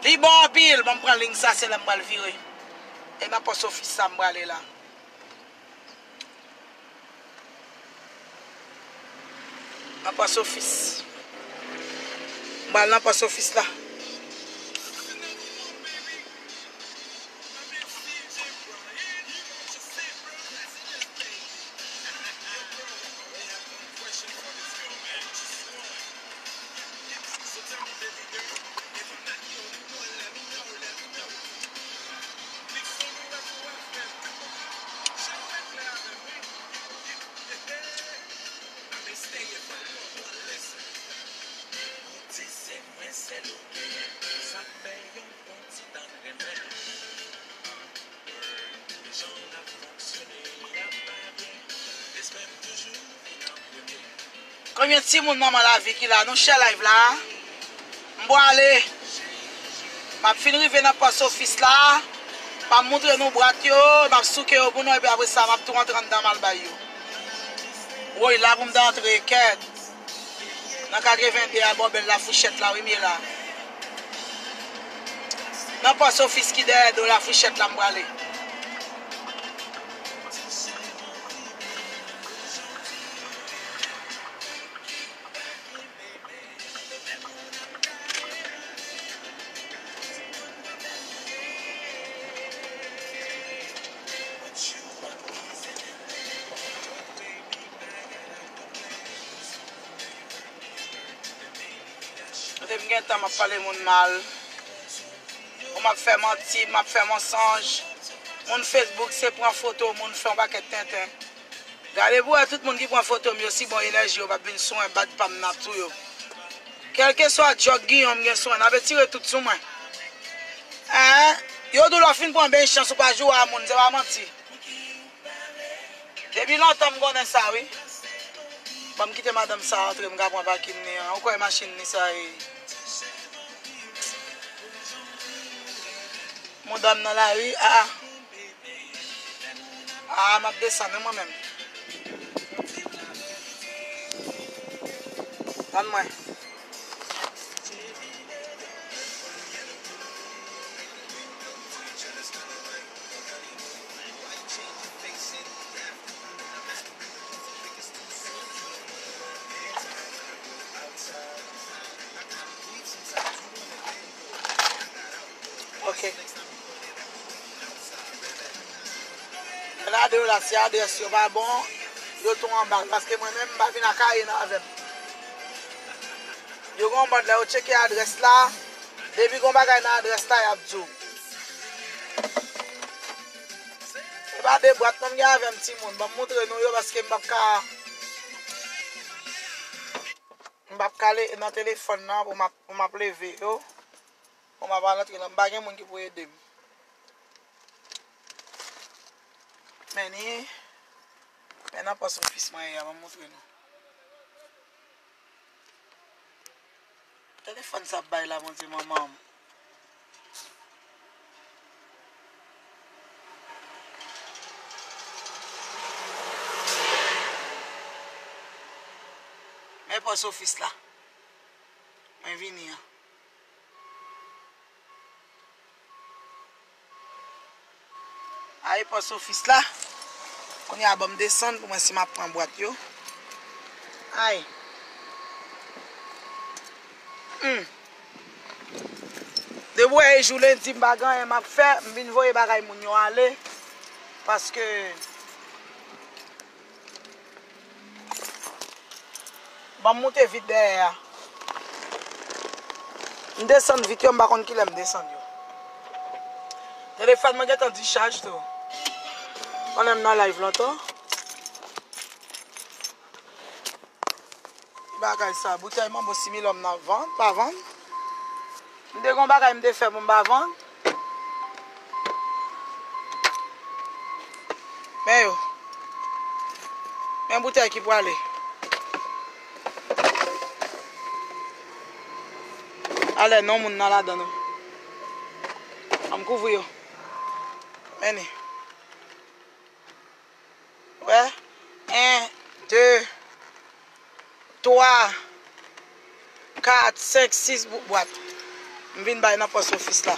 Li bon anpil. Bon, m pran liy sa, se la m pral vire. E nan pòs ofis sa m prale la. Nan pòs ofis. M pral nan pòs ofis la. Konbyen timoun manman lavi ki la? Nou share live la. M pwale. M ap fin rive nan pòs ofis la. M ap moutre nou bwat yo. M ap souke yo pou nou. Epi apre sa, m ap tou antre anndan m al bay yo. Woy, la pou m ta antre, kèt. Nan katreven de a, bò bèl Lafouchèt la, wi, m ye la. Nan pòs ofis ki dèyè do Lafouchèt la, m prale. M gen tan m ap pale moun mal. Ou m ap fè manti, m ap fè mansonj. Moun Facebook se pran foto moun fè yon pakèt tenten. Gade pou wè tout moun ki pran foto m yo si bon enèji yo p ap vin sou mwen bat pa m nan tou yo. Kèlkeswa djòk giyon m gen sou mwen, n ap etire tout sou mwen. Hein? Yo di w lè w fin pran beny chans ou pa joure a moun, se pa manti. Depi lontan m konnen sa wi. Ban m kite madanm sa antre, m ka pran pakin li an. Ou kwè machin li sa ye? Mouda m nan lari, a a. A a, m ap desann wi mwen menm. Tann mwen. Ok. Lè la de yo la, si adrès yo pa bon, yo tou anba l, paske mwen menm, m pa vin ak ayen avè m. Yo gen yon mòd lè yo tcheke adrès la, depi gen yon bagay nan adrès la, y ap di w. Se pa de bwat non m gen avè m, timoun. Ban m montre nou yo, paske m p ap ka, m p ap ka ale nan telefòn nan pou m ap, pou m ap leve yo. Bon, m ap al antre nan, m pa gen moun ki pou ede m. Men ni, men nan pòs ofis mwen ye a, ban m montre nou. Telefòn sa ap bay la, Bondye, manman m. Men pòs ofis la. Mwen vini an. A e pòs ofis la. Kounye a ban m desann pou mwen si m ap pran bwat yo. Ay. Hmm. Depi w wè e jou lendi m pa gen anyen m ap fè, m vin voye bagay moun yo ale. Paske Ban m moute vit dèyè a. M desann vit yo, m pa konn kilè m desann yo. Telefòn mwen gentan dichaj tou. Konnen m nan live lontan. Ki bagay sa? Boutèy manbo similòm nan vann, pa vann? M te gen yon bagay m te fè pou m pa vann. Men yo. Men boutèy ki pwale. Alè, non moun nan ladan non. An m kouvri yo. Men ni. Wè. En, de, twa, kat, senk, sis bout bwat. M vin bay nan pòs ofis la.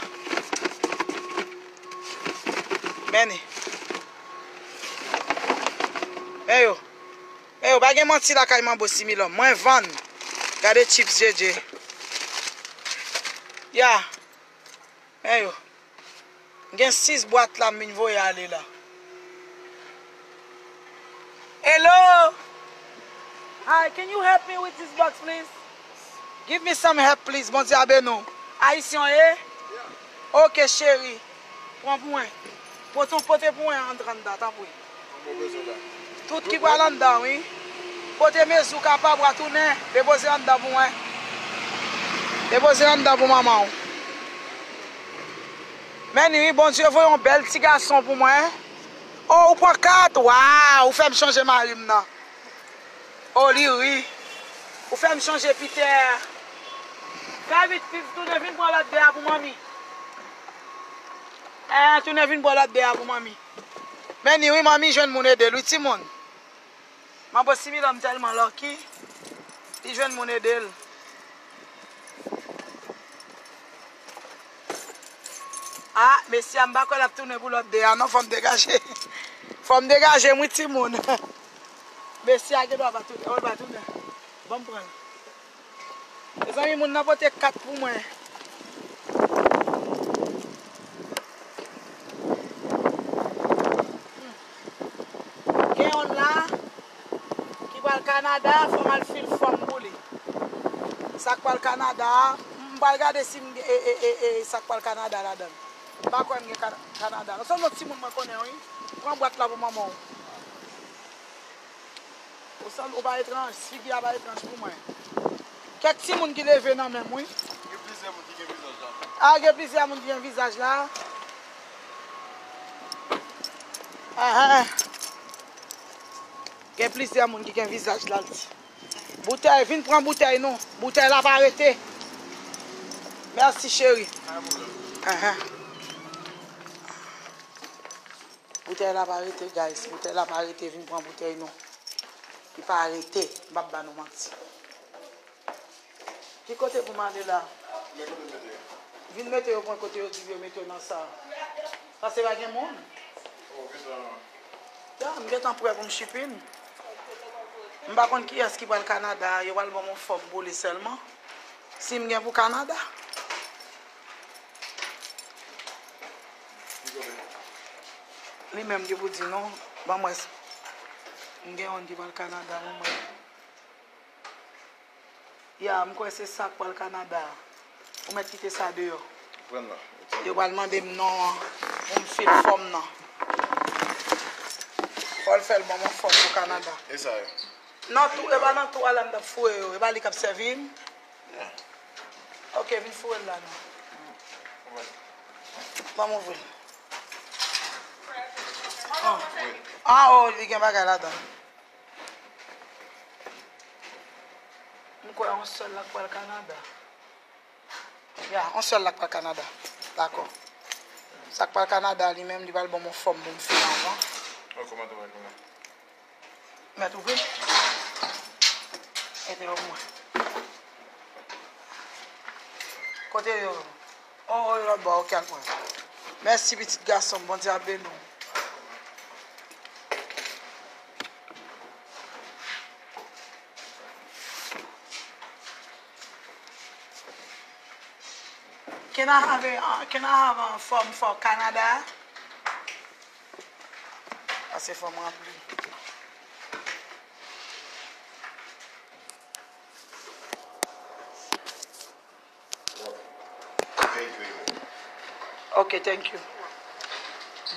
Men ni. Men yo. Men yo, pa gen manti lakay manbo similòm. Mwen vann. Gade chips Djedje. Ya. Men yo. M gen sis bwat la m vin voye ale la. Hello! Hi, can you help me with this box, please? Give me some help, please. Bondye a beni w. Ayisyen w ye? Ok, cheri. Pran pou mwen. Pote, pote pou mwen antre anndan, tanpri. Tout ki pral anndan, wi. Pote mezi w kapab, w a tounen. Depoze anndan pou mwen. Depoze anndan pou manman w. Men ni, wi, Bondye voye yon bèl ti gason pou mwen. Oh, ou pran kat? Waw, ou fè m chonje mari m nan. Oh, li ri. Ou fè m chonje Pitè. Fè vit, Fiv, tounen vin pran lòt de a pou manmi. Eh, tounen vin pran lòt de a pou manmi. Men ni wi, manmi jwenn moun ede l wi, timoun. Manbo similòm tèlman lucky, li jwenn moun ede l. Ah, mesye a, m pa kwè l ap tounen pou lòt de a non, fò m degaje. Fò m degaje m wi, timoun. Mesye a gendwa pa tounen, oh, l pa tounen. Ban m pran l. Mezanmi, moun nan pote kat pou mwen. Hmm. Gen yonn la ki pral Kanada, fò m al fil fòm pou li. Sa k pral Kanada a, Pral gade si m gen e, e, e, e, sa k pral Kanada ladan l. M pa kwè m gen Kana- Kanada. Nan sèl non timoun mwen konnen, wi. Pran bwat la pou manman w. Ou sanble, ou pa etranj, figi a pa etranj pou mwen. Kèk timoun ki leve nan men m, wi. Gen plizyè moun ki gen vizaj la. A, gen plizyè moun ki gen vizaj la. Ahan. Gen plizyè moun ki gen vizaj la, l di. Boutèy, vin pran boutèy nou. Boutèy la pa rete. Mèsi, cheri. Ahan. Boutèy la pa rete, guys. Boutèy la pa rete, vin pran boutèy nou. Li pa rete, m p ap ba nou manti. Ki kote pou m ale la? Vin mete yo pwen kote yo di yo mete yo nan sa. Paske pa gen moun. Ya, m gentan prè pou m chipin. M pa konn kiyès ki pral Kanada, yo pral ban m yon fòm pou li sèlman. Si m gen pou Kanada. Li menm ki pou di non, ban m wè si m gen yon ki pral Kanada, ban m wè. Ya, m kwè se sa k pral Kanada. Ou mèt kite sa deyò. Pran la. Yo pral mande m non an pou m fil fòm nan. Fò l fè l ban m yon fòm pou Kanada. E sa yo? Nan tou, e pa nan tou a la m t ap foure yo. E pa li k ap sèvi m? Ya. Ok, vin foure l la non. Ban m ouvri l. Ah. Ah, oh, li gen bagay ladan. M kwè yon sèl la k pral Kanada. Ya, yon sèl la k pral Kanada. Dakò. Sa k pral Kanada, li menm, li pral ban m yon fòm pou m fini anvan. Oh, kòman travay kòman? Mèt ouvri? Ede yo pou mwen. Kote yo? Oh, oh, lòt bò, ok, al pran. Mèsi, pitit gason m, Bondye ap beni w. Can I have a, uh, can I have a form for Canada? Ase fòm ranpli. Ok, thank you.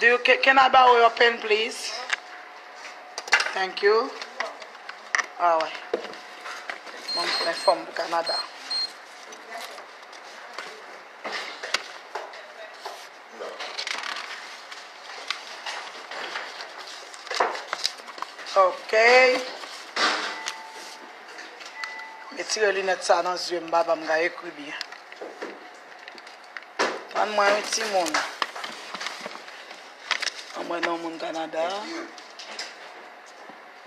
Do you, ca- can I borrow your pen, please? Thank you. Alright. Mwen pran fòm pou Kanada. Ok. Retire linèt sa nan zye m, papa, m ka ekri byen. Tann mwen wi, timoun. An mwen non moun Kanada.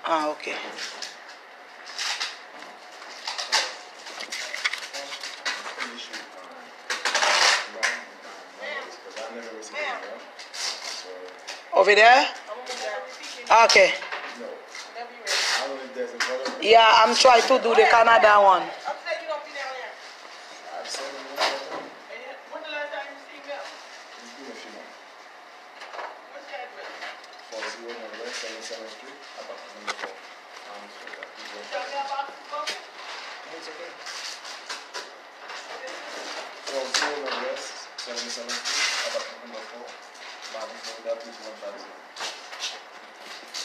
Ah, ok. Over there? Okay. Yeah, I'm trying to do the Canada one.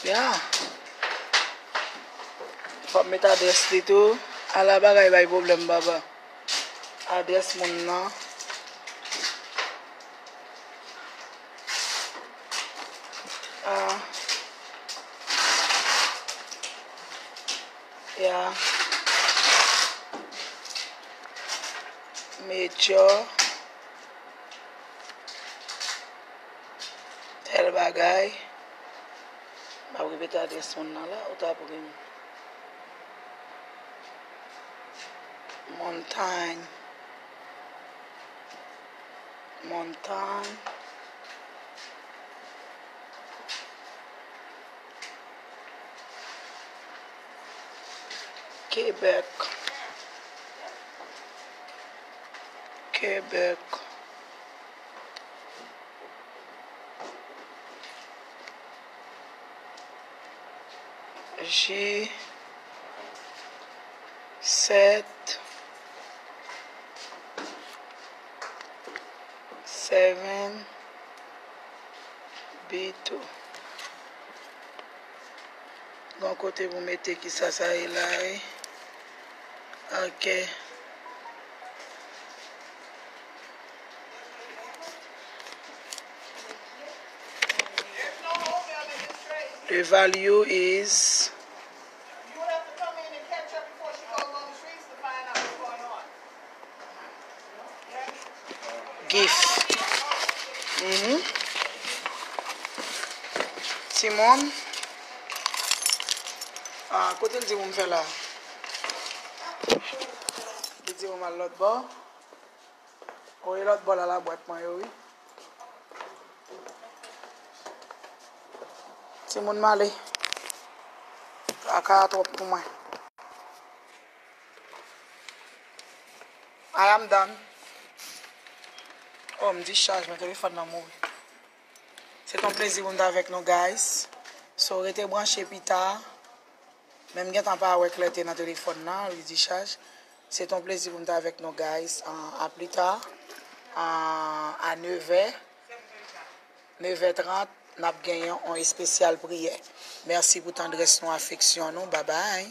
Ya. Fò m met adrès li tou. Ala bagay bay pwoblèm, baba. Adrès moun nan. Ah. Ya. Major. Tèl bagay. M ap repete adrès moun nan la, ou ta pou gen. Montagne. Montagne. Québec. Québec. J sept. Seven, B two. Gon kote pou mete ki sa sa ye la, wi. Ok. The value is gift. Mhm. Timoun. Ah, kote l di pou m fè la? Li di pou m al lòt bò. Wi, lòt bò la, labwat mwen yo, wi. Timoun m ale. Traka a twòp pou mwen. I am done. Oh, m discharge, men telefòn nan mouri. Se t yon plezi pou m t avèk nou, guys. So, rete branche pita. Men m gentan pa wè klète nan telefòn nan, li discharge. Se t yon plezi pou m t avèk nou, guys. An, a pli ta, an, a nevè, nevè trant, n ap genyen yon espesyal priyè. Mèsi pou tandrès nou, afeksyon nou. Babay.